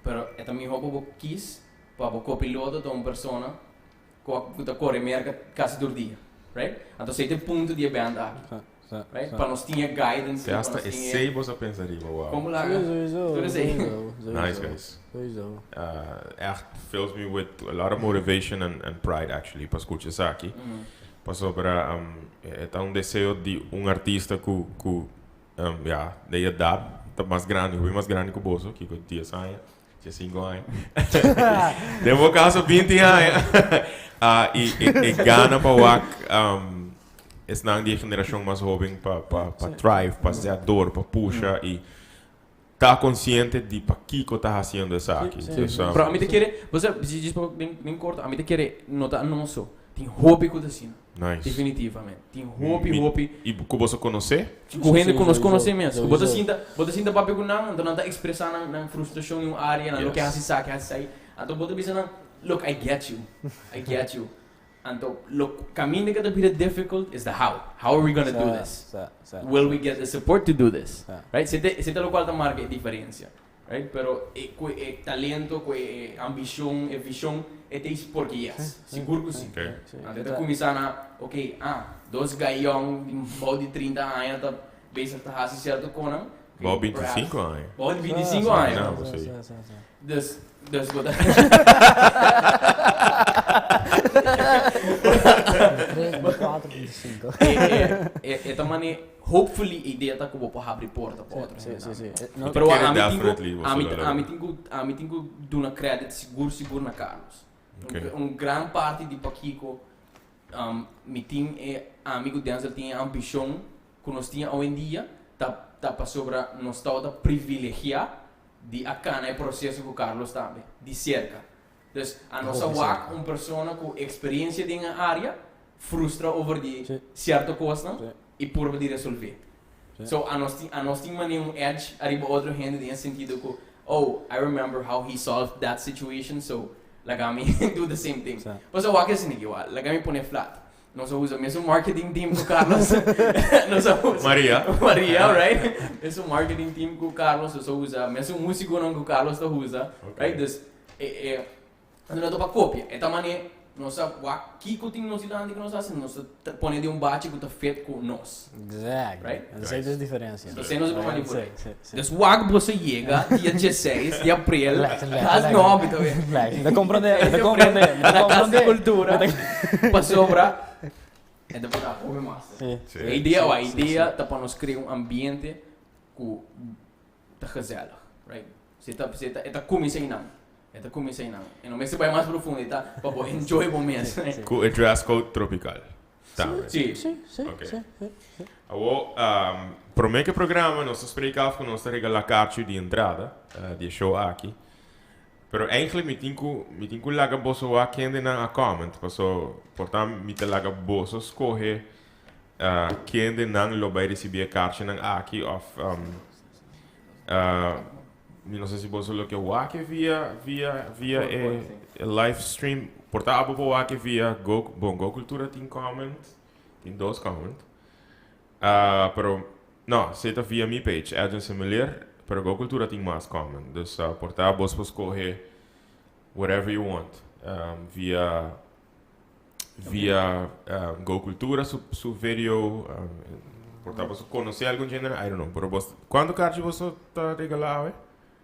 Pero e ta mihó pa bo kis pa bo kopiloto ta un persona ku a ku ta kore merka kasi tur dia, right? Anto esei ta e punto di e band aki, right? Pa nos tin e guidance, Te pa hasta nos tin e. esei bo sa pensa riba, wow. Kon bo laga? Sowieso, Tur esei. sowieso, Nice sowieso, guys. sowieso. Echt fills me with a lot of motivation and and pride actually pa skucha esaki. Pasobra e ta un deseo di un artista ku ku Ya, de edad ta mas grandi, hopi mas grandi ku boso, kiko dies aña, diesinko aña. Den bo kaso binti aña. Ah, i e, e gana pa wak um, esnan di e generashon mas hoben pa, pa, pa thrive, pa zet door, pa pusha i ta konsiente di pakiko ta hasiendo esaki. Sí, sí. Dus, Pero ami ta kere, bo sa, djis pa den, den korto, ami ta kere no ta anoso. Tin hopi ku ta asina. Nice. Definitivamente. Tin hopi, hopi. I ku boso konosé? Ku hende ku nos konosé mes. Ku bo ta sinta, bo ta sinta papia ku nan, anto nan ta ekspresá nan nan frustrashon den un área, nan lo ke hasi sa, ke hasi esei. Anto bo ta bisa nan, Look, I get you. I get you. Anto lo kaminda ke ta bira difficult is the how. How are we gonna do this? Will we get the support to do this? Right? Esei ta, esei ta lokual ta marka e diferensia. Right? Pero e ku e talento, ku e ambishon, e vishon, e ta is porque yes. Sigur ku si. Okay. Anto e ta kuminsá na, okay, ah, dos gayòn di bou di 30 aña ta bezig ta hasi sierto konan. Bou 25 aña. Bou di 25 aña. No, si. Dus, dus bo ta. 3, 4, 25. E, e, e ta mane, hopefully e idea ta ku bo por habri porta pa otro Sí, hende sí, tambe. sí. No, Pero Kere ami tin ku, definitely bo ami, solo logra. ami tin ku, ami tin ku duna credit sigur sigur na Carlos. Ok. Un, un gran parti di pakiko um, mi tin e, ami ku Denzel tin e ambishon ku nos tin awendia ta, ta pasobra nos tabata privilegiá di a kana e proseso ku Carlos tambe, di serka. Dus a nos a wak un persona ku eksperensia den e área frustra over di sierto kosnan i purba di resolvé. So a nos tin a nos tin manera un edge ariba otro hende den e sentido ku oh I remember how he solved that situation so laga mi do the same thing. Pasobra wak esei igual, laga mi pone flat. Nos a usa mesun marketing team ku Carlos. Nos a usa Maria. Maria, right? Mesun marketing team ku Carlos. Nos a usa mesun músikonan ku Carlos ta usa. Okay. Right? Dus e e nos no ta pa kopia. E ta mane nos a wak kiko tin nos dilanti ku nos hasi, nos ta pone den un bachi ku ta fit ku nos. Exactly. Right? Esei ta e diferensia. Esei nos a tuma di por Sí, ei. sí, sí. Dus wak boso yega dia dieseis di aprel. Relax, relax, Kas relax. no, mi ta wea. Relax. Mi ta komprondé, mi ta komprondé, mi ta Na Kas di komprondé. Kultura. Pasobra e ta por ta hopi mas. Sí. Sí. E idea, Sí, wa, e sí, idea ta pa nos krea un ambiente ku ta gezellig, right? Si ta, si ta, e ta kuminsá einan. E ta kuminsá einan. E no mester bai mas profundo, e ta pa bo enjoy bo mes. Sí, sí. Ku e dress code tropical. Tambe. Sí. Sí, sí, Ok. sí, sí, sí. Awor, promé ku e programa nos ta spreek af ku nos ta regalá karchi di entrada di e show aki. Pero eigenlijk mi tin ku mi tin ku laga boso wak kendenan a comment paso por ta mi ta laga boso skohe kendenan lo bai risibí e karchinan aki òf mi no sa si boso lo ke wak e via via via e live stream por ta abo por wak e via go bon go cultura tin comment tin dos comment pero No, esei ta via mi page, Edwin Semeleer, pero Go Cultura tin mas comment. Dus por ta bos por scoge whatever you want. Via via Go Cultura su su video, por ta bos conoce algun djende, I don't know. Pero bos, cuanto kaarchi bos ta regala awe?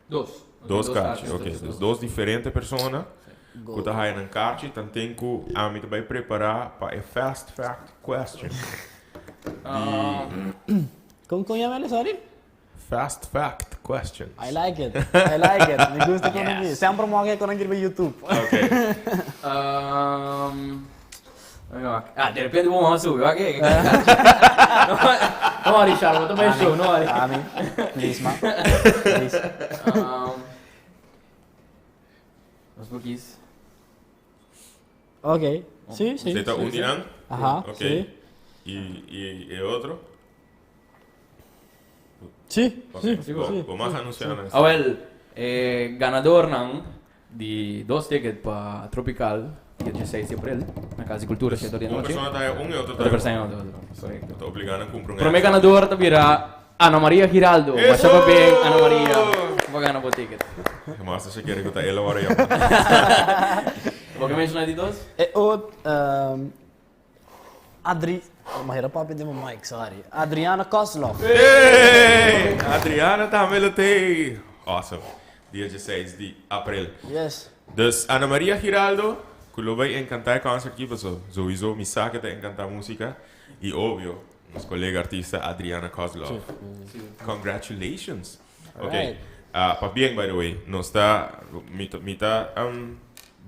Dos. Dos kaarchi, ok. Dus dos diferente persona ku ta haya nan kaarchi. Tanten ku ami ta bai prepara pa e fast fact question. Di Con con yama el, sorry? Fast fact questions. I like it. I like it. Mi gusta con yes. Sempre mo che con anche YouTube. Ok. Um, ah, de repente vamos a subir, ok? No, Richard, no toma show, no, Ami, please, ma. Please. Um, Nos boekjes. Ok. Sí, sí. Zeta un dinan? Aha, Ok. sí. Y, y, y otro? Sí, Ok. sí, Bo, sí. bo mas anuncia nan. Ah, wel, eh, ganadornan di dos ticket pa Tropical, dia 16 di april, na Casa di Cultura, 7 or di Un anochi. persona ta un y otro ta Otro persona otro, otro. Correcto. Ta obliga nan cumpra un Prome extra. ganador ta bira Ana Maria Giraldo. Eso! Masha pabien, Ana Maria. Bo a gana bo ticket. Mas ta kere cu ta el awor ya. Bo ke menciona di dos? E ot, ehm, Adri, oh, ma era papia di mic, sorry. Adriana Kozlov. Hey! Adriana tambe lo tey. Awesome. Dia 16 di april. Yes. Dus Ana Maria Giraldo, cu lo bay encanta e concert aki, paso sowieso mi sa cu ta encanta musica. Y obvio, nos colega artista Adriana Kozlov. Congratulations. Ok. Alright. Ah, pabien by the way. Nos ta, mi ta, mi ta um,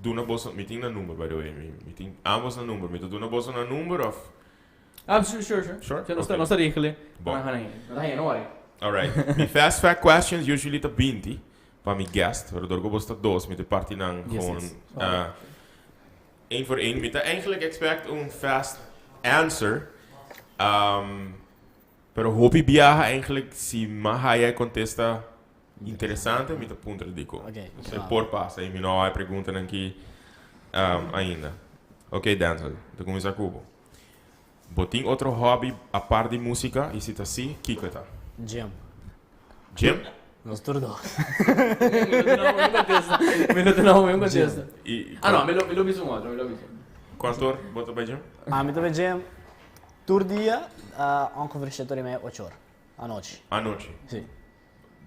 duna boso, mi tin nan number by the way. Mi, mi tin ambos nan number. Mi ta duna boso nan number of? Ah, sure, sure, sure. Sure? Sure, nos ta, Ok. nos ta regelen. Bon. Nos ta haña, nos ta haña, no worry. Alright. Mi fast fact questions usually ta 20 pa mi guest, pero door cu boso ta dos, mi ta parti nan Yes, gewoon, yes. ah, Eén voor één. Mi ta eigenlijk expect un fast answer. Um, pero hopi biaha eigenlijk si m'a haya e contesta interesante mi ta puntra diko. Ok, Dus e claro. por pasa y mi no haya preguntanan aki um, ainda. Ok Denzel, ta cuminsa cu bo. Bo tin otro hobby apart di musica y si ta si, kico e ta? Gym. Gym? Nos tur dos. Mi no tin un contesta. Y, Ah no, mi lo, mi lo bisa un otro, mi lo bisa. Cuanto or bo ta bay gym? Ami ta bay gym tur dia, ongeveer shete or y media, ocho or. Anochi. Anochi? Si.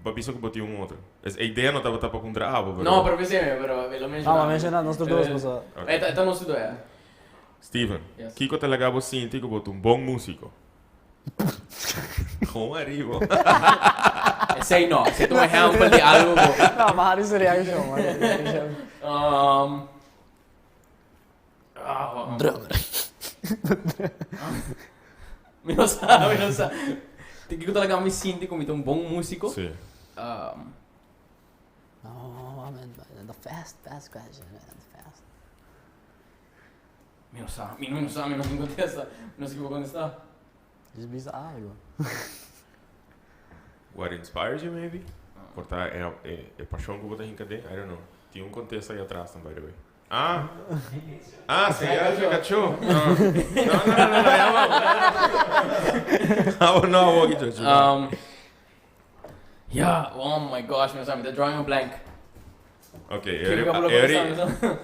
Bo bisa cu bo tin un otro. Es e idea no tabata pa puntra abo, pero. No, pero pensé, pero mi lo menciona. No, ma menciona nos tur dos, paso. Ok. E ta nos tur dos, ya. Steven, Yes. kico ta laga bo sinti cu bo ta un bon musico? Gewoon ariba. Esei no, esei ta un ehempel di algo ku. No, ma Harry su reaccion, ma Harry su reaccion. Um, ah, Drummer. Mi no sa, mi no sa. Kiko ta laga mi sinti ku mi ta un bon músiko? Sí. Um, No, no, no, the fast, fast question, man, fast. Mi no sa, mi no sa, mi no tin contesta. Mi no sa kico contesta. Just bisa algo. What inspires you maybe? Por ta e, e, e pasion cu bo ta hinca den? I don't know. Tin un contesta ahí atras by the way. Ah! Ah, si, ya se cachó. No, no, no, no, no, ya vamos. Ah, no, abo aki, Jojo. Um, yeah, oh my gosh, mi no sa, mi ta drawing a blank. Ok, Kico Eri, bo lo Eri, contesta, mi no sa.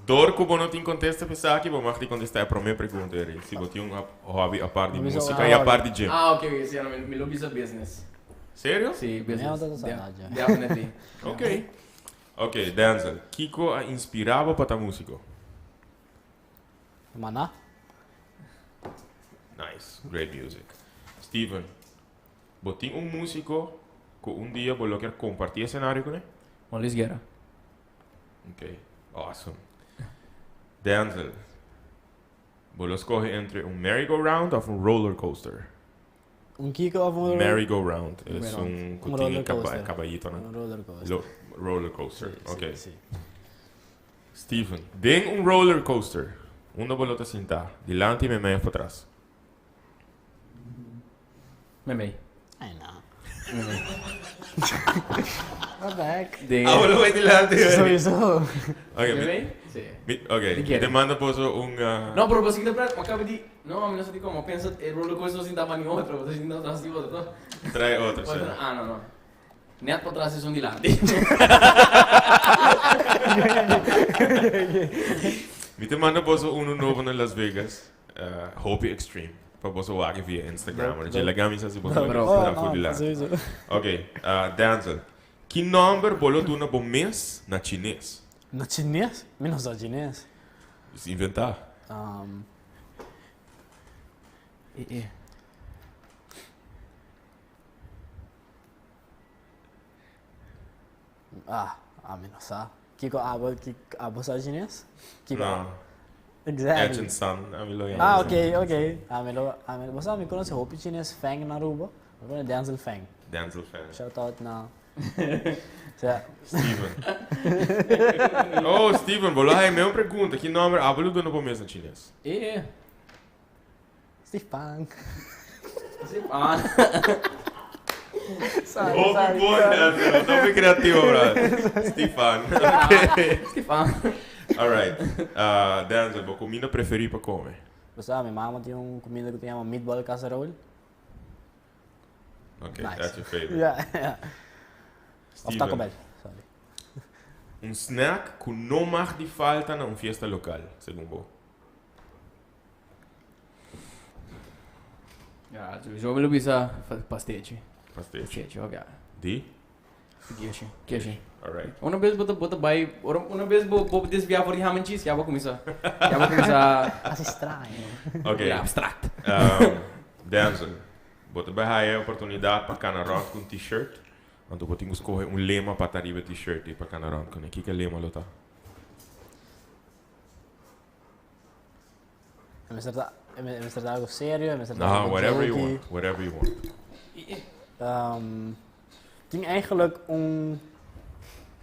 Dor ku bo no tin kontesta pa esaki, bo mag di kontestá e promé pregunta eri. Si bo tin un hobby apart di músika i apart di gym. Ah, ok, ok, si, mi, mi lo bisa business. Serio? Si, business. Mi no ta sa ja. Definitely. Ok. Ok, Denzel, kiko a inspirá bo pa ta músiko? Maná. Nice, great music. Steven, bo tin un músiko ku un dia bo lo kier kompartí esenario kuné? Juan Luis Guerra. Ok, awesome. Denzel, bo lo scoge entre un merry-go-round of un roller coaster? Un kiko of un Merry-go-round es Merry-go-round. un Un cu tin roller caba- coaster. caballitonan. Un roller coaster. Lo, roller coaster, Sí, ok. sí, sí. Steven, den un roller coaster, unda bo lo ta sinta? Dilanti, memey of patras? Memey. Ay no. What the heck? Den Ah, bo lo bay dilanti. Sowieso. Ok, mi, Memey? Sí. mi, ok, Di mi kier. te manda boso un... Uh, No, pero boso kita pret, acaba di, no, mi no sa di como, pensa e roller coaster no sinta pa ni otro, bo ta sinta atras di otro, no? Trae otro, sí. Ah, no, no. Net patras esun dilanti. Mi te manda boso uno nobo na Las Vegas, uh, Hopi Extreme. Pa boso wak via Instagram. Dope, Dje dope. laga mi sa si boso Bro. lo Oh, ta no, fu dilanti. sowieso. Ok, uh, Denzel. Ki nomber bo lo duna bo mes na chines? Na chines? Mi no sa chines. Is inventa. Um, E, e. Ah, ami no sa. Kiko abo, kiko abo sa chines? Kiko? No. Exactly. Edgin San, ami lo yama. Ah, ok, ok. Ami lo, ami, bo sa mi conoce hopi chines Feng na Aruba. Mi conoce Denzel Feng. Denzel Feng. Shout out na. Sea. Steven. Oh, Steven, bo lo haña mi un pregunta. Ki nomber abo lo duna bo mes na chines? E. Steve Pang. Steve Pang. Sorry, Hopi sorry, bon, sorry. Denzel. Hopi creativo, bro. Steve Pang. Okay. Steve Pang. All right. Uh, Denzel, bo comida preferi pa come? Bo sa, mi mama tin un comida cu ta yama meatball casserole. Okay, Nice. that's your favorite. Yeah, yeah. Of Taco Steven, Bell, sorry. un snack cu no mag di falta na un fiesta local, segun bo. Ja, sowieso mi lo bisa pastechi. Pastechi. Pastechi, ok. Di? Keshi, keshi. Alright. Una vez bo ta bo ta bai, ora una vez bo bo desvia for di ham and cheese, ya bo cuminsa, ya bo cuminsa Así straño. Ok. bira abstract. Um, Denzel, bo ta bai haya e oportunidad pa cana rond cu un t-shirt. Anto bo tin cu scoge un lema pa ta riba e t-shirt y pa cana rond cune. Kiko e lema lo ta? E mester ta, e mester ta algo serio, e mester ta No, algo whatever you jokey. want, whatever you want. Um, tin eigenlijk un,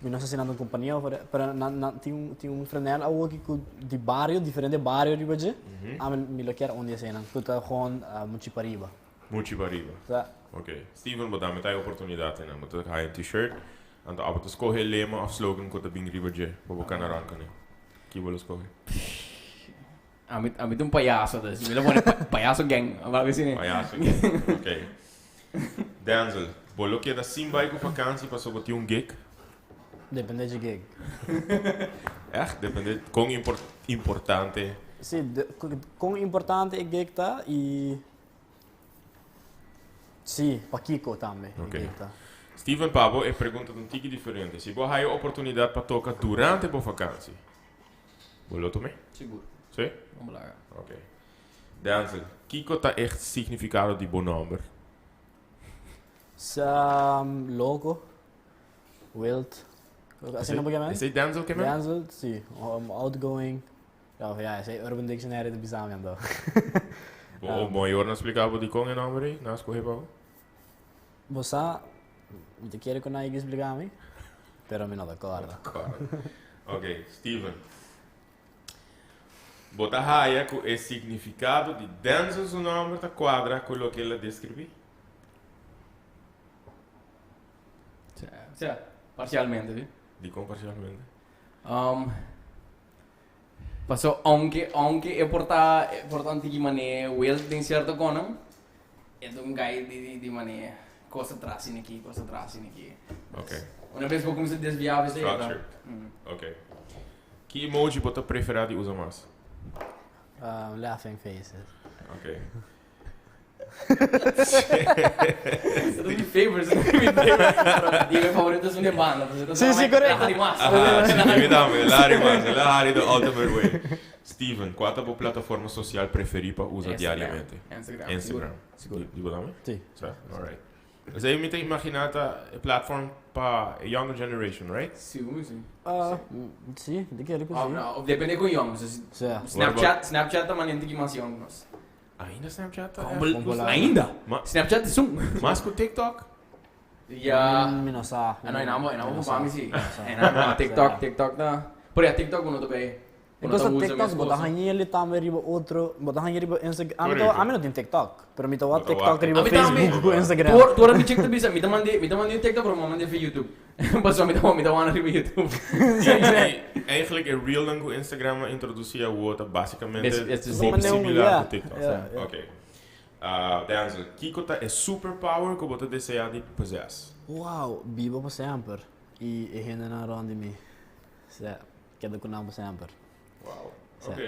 mi no sa si nan ta un compania of whatever, pero nan, nan tin un, tin un frenel awoki cu di bario, diferente bario riba dje. Ami, mi lo kier un di eseinan, cu ta gewoon uh, muchi pariba. Muchi pariba. Sa. Ok. Steven, bo dame ta e oportunidad einan. Bo ta haya un t-shirt, anto abo ta scoge e lema of slogan cu ta bin riba dje, pa bo cana rond cune. Ki bo lo scoge? Ami, ami ta un payaso, dus mi lo pone pa, payaso gang, of algo asina. Payaso gang, ok. Denzel, bo lo keda sin bai ku vakansi paso bo tin un gig? Depende dje gig. Echt? Depende kon impor, importante? Si, de, kon importante e gig ta i si, pakiko tambe e Ok. gig ta. Steven, pa bo e pregunta ta un tiki diferente. Si bo haya oportunidad pa toca durante bo vakansi, bo lo tuma? Sigur. Si? Bo laga. Ok. Denzel, kiko ta e significado di bo nomber? Sa loco, wild, asina bo ke men? Esey Denzel ke men? Denzel, si. Outgoing. Ja, ja, esey Urban Dictionary ta bisa mi anto. Bo mayor na splica bo dikon e nomber ey? Na scoge pa bo? Bo sa, mi ta kere ku nan yega splika mi, pero mi no ta kòrda. Ok, Steven. Bo ta haya ku e signifikado di Denzel su nòmber ta kuadra ku loke el a deskribí? Sea, parsialmente, sí. Dikon parsialmente? Um, Paso aunke aunke e por ta e por ta un tiki mane wild den cierto konan, e ta un guy di di di mane kos atras sin aki, kos atras sin aki. Ok. Una bes bo kuminsa desvia bes e ta. Structured. Ok. Ki emoji bo ta prefera di usa mas? Laughing faces. Ok. Esta mi favorite, esta mi favorite. Di mi favorito es un de banda. Sí, sí, correcto. Larry mas. Aha, sí, mi tambe. Larry mas. El a hari the ultimate way. Steven, cua ta bo plataforma social preferi pa usa diariamente? Instagram. Instagram. Sigur. Di bo tambe? Sí. Sa? Alright. Esei mi ta imagina ta e platform pa e younger generation, right? Sigur, sí. Ah, sí, di kere ku sí. Of depende con young. Sí. Snapchat, Snapchat ta manera tiki mas young nos. Ainda Snapchat ta Humble, erg usá? Ainda? Ma- Snapchat is un. Mas ku TikTok? Ja. Mi no sa. Ah, no, e namo, e namo Mi no pa mi sa. si. Mi no sa. E namo, TikTok, TikTok ta. Pero ja, TikTok uno ta bay. E Uno ta cosa usa TikTok, mes bo ta cosa. haña eli tambe riba otro, bo ta haña riba Instagram. Ami Correcto. ami no tin TikTok, pero mi ta wak Bo ta wak TikTok riba Ami tambe. Facebook ku Instagram. Tur, tur mi chick ta bisa, mi ta mandi, mi ta mandi un TikTok, pero mi mandi via YouTube. Pasobra mi ta, mi ta wak riba YouTube. I, i eigenlijk e reelnan ku Instagram a introduci awo ta basicamente Es- es de hopi Manera un- similar yeah, ku TikTok. yeah, yeah. Ok. Ah, Denzel, kiko ta e superpower ku bo ta desea di possess? Wow, biba pa semper i e hendenan rond di mi. Sa, keda ku nan pa semper. Wow. Sa. Ok.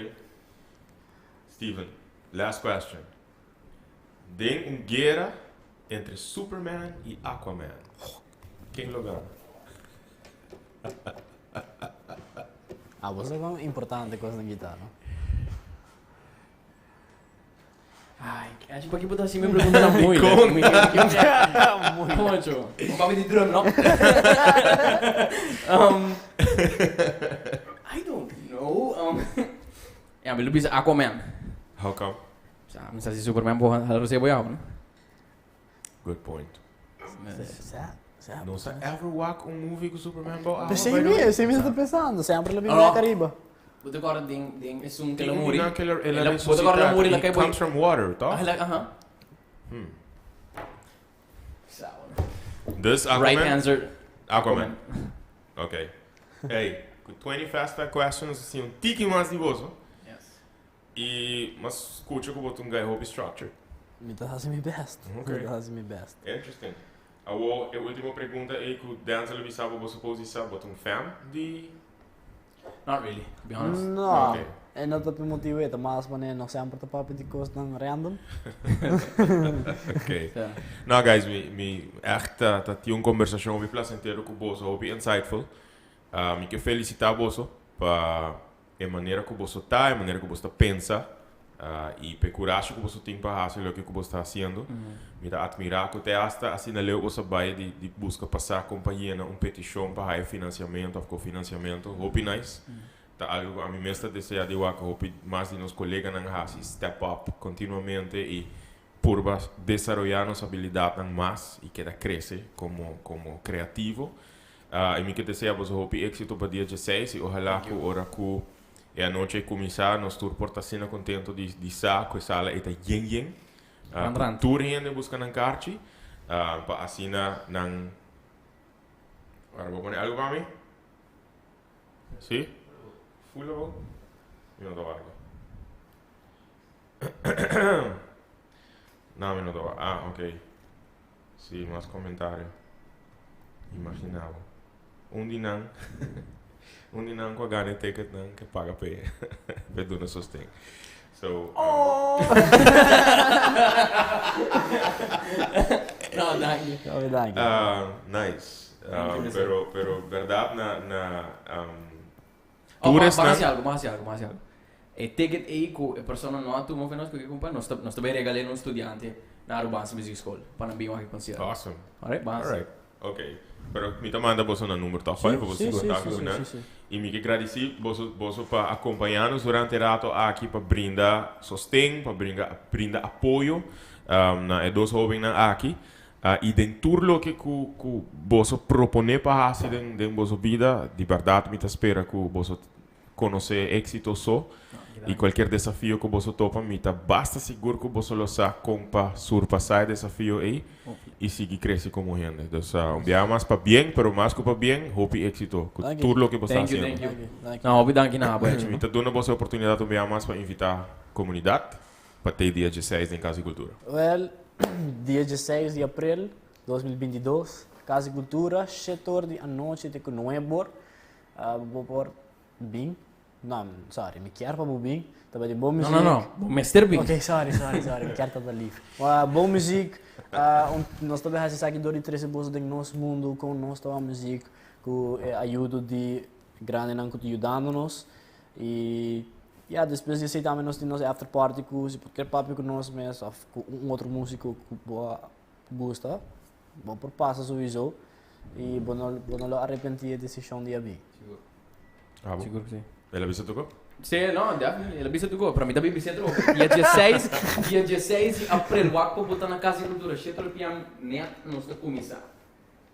Steven, last question. Den un guera entre Superman i Aquaman, ken lo gana? Ah, bo sa kon importante kos na guitar, no? Ay, Ashi, pa ki bo ta hasi mi preguntanan moeilijk? Dikon? Concho, un papia di drum, no? I don't know. Ya, mi lo bisa Aquaman. How come? Sa, mi sa si Superman por hala rosé bo yawa, no? Good point. Sa, sa. No sa ever wak un movie ku Superman bou awa, Pesei by the mi, way? esei mi ta pensando. Sempre lo bin Oh. bek ariba. Bo ta corda den, den esun ke Tin la un muri? di nan ke la, el a El a- bo ta corda la resucita. muri, la He kai boy- comes from water, toch? Ah, la, aha. Sa, bueno. Dus Aquaman? Right answer. Aquaman. Ok. Hey, ku 20 fast fact questions, asina un tiki mas di boso. Yes. I mas skucha ku bo ta un guy hopi structured. Mi ta hasi mi best. Ok. Mi ta hasi mi best. Interesting. Awor e ultimo pregunta ei ku Denzel a bisa bo bo suppose di sa, bo ta un fan di. Not really, to be honest. No, Ok. e no ta p'e motibu ei, ta mas manera nos semper ta papia di kosnan random. Ok. Ja. No guys, mi mi echt ta ta tin un kombersashon hopi plasentero ku boso, hopi insightful. Mi ke felisitá boso pa E manera ku boso ta, e manera ku boso ta pensa i p'e kurashi ku boso tin pa hasi loke ku boso ta hasiendo. Mi ta atmirá ku te asta asina leu boso a bai di di buska pasá kompania na un petishon pa haya finansiamentu òf kofinansiamentu. Hopi nice. Ta algu ku ami mes ta deseá di wak hopi mas di nos koleganan hasi, step up kontinuamente i purba desaroyá nos abilidatnan mas i keda krese komo komo kreativo. I mi ke desea boso hopi éxito pa dia dieseis i ohalá ku ora ku e anochi ei kuminsá nos tur por ta asina kontento di di sa ku e sala ei ta yen yen. Ku tur hende buska nan karchi pa asina nan. Ora bo pone algu pa mi? Si? Ful abou? Mi no ta wak. No, mi no ta wak. Ah, ok. Sí, mas comentario. Imagina bo. Un di nan, un di nan cu a gana e ticketnan ke paga p'e, p'e duna sosten. So, um, No, danki. No, danki. Ah, nice. Danki, Um, Mr. pero, pero berdad na, na, um, Oh, Tur ma, esnan. ma hasi algo, ma hasi algo, ma hasi algo. E ticket ei ku e persona no a tuma for nos ku ke kumpa, nos ta nos ta bai regal'é na un studiante na Arubaanse Muziekschool pa nan bin wak e konsierto. Awesome. Alright, ban hasi. Alright. Ok. Pero mi ta manda boso nan number tòg, Sí, pa boso sí, tin sí, kontakto sí, ku nan. sí, sí. I mi ke gradisí boso boso pa akompañá nos durante e rato aki pa brinda sosten, pa bringa brinda apoyo na e dos hóbennan aki. I den tur loke ku ku boso proponé pa hasi den den boso bida, di bèrdat mi ta spera ku boso konosé éksito so. I kualkier desafio ku boso topa, mi ta basta sigur ku boso lo sa kon pa surpasá e desafio ei i sigui krese komo hende. Dus un biaha mas pabien, pero mas ku pabien, hopi éksito ku tur loke boso ta Thank you, hasiendo. thank you. No, hopi danki na abo, Edwin. Mi ta duna boso e oportunidat un biaha mas pa invitá komunidat. Pa te dia dieseis den Cas di Cultura. Wel, dia dieseis di april 2022, Cas di Cultura, shete or di anochi te ku nuebe or. Bo por bin. No, sorry, mi kier pa bo bin. Ta bai di bon No, muziek. no, no, bo mester bin. Ok, sorry, sorry, sorry, mi kier ta ta lief. Bon muziek, nos ta bai hasi esaki dor di trese boso den nos mundu kon nos ta wak muziek ku e ayudo di grandenan ku ta yudando nos. Y ya despues di esey tambe nos tin nos after party cu si bo kier papia cu nos mes of cu un otro musico cu bo a gusta bo por pasa sowiso y bo no bo no lo arepenti e decision di a bin. Sigur. Abo? Sigur cu si. El a bisa tuko? Si, no, definitely. El a bisa tuko. Pero mi ta bibi centro hopi. Dia dieseis, dia dieseis di april wak por bo ta na Casa di Cultura shete ora piam net nos ta cuminsa.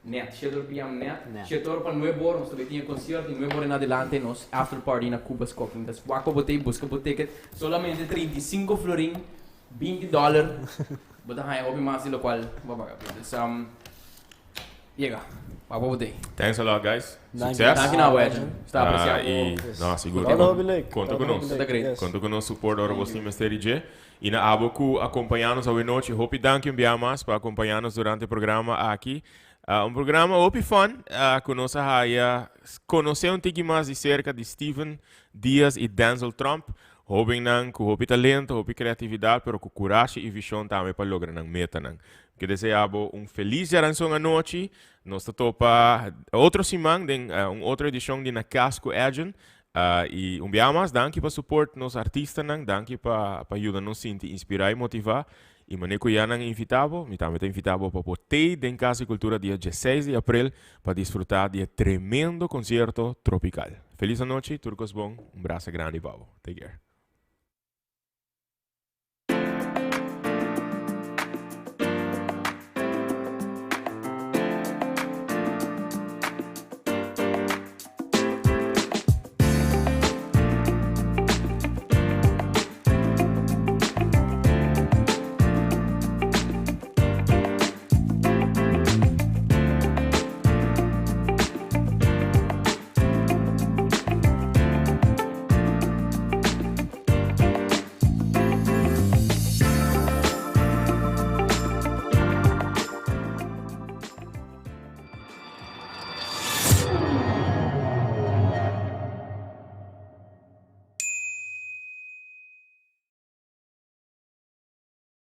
Net, shete ora piam net. Net. Shete ora pa nuebe ora nos ta bay tin e concierto y nuebe ora en adelante nos after party na Cuba's Cooking. Dus wak pa bo ta y busca bo ticket. Solamente 35 florin, 20 dollar. Bo ta haya hopi mas di locual bo a paga. Dus um, yega, wak pa bo ta y. Thanks a lot guys. Danki. Succes. Danki na bo Edjin. Sta Ah, aprecia bo. y no, sigur. Todo hopi leuk. Conta Todo cu nos. hopi leuk, Ta great. yes. Conta cu nos support ora bo tin mester di dje. I na abo ku akompañá nos awenochi, hopi danki un bia mas pa akompañá nos durante e programa aki. Un programa hopi fun ku nos a haya konosé un tiki mas di serka di Steven Diaz i Denzel Tromp, hóbennan ku hopi talento, hopi kreatividat, pero ku kurashi i vishon tambe pa logra nan metanan. Mi ke deseá bo un felis djaranson anochi. Nos ta topa otro siman den un otro edishon di Na Kas ku Edjean. Y un biaha mas, danki pa support nos artistanan, danki pa yuda nos sinti inspira y motiva. Y mane cu ya nan invita bo, mi tambe ta invita bo pa por tey den Cas di Cultura dia 16 di april pa disfruta di e tremendo concierto tropical. Feliz anochi, tur cos bon, un brasa grandi pa bo. Take care.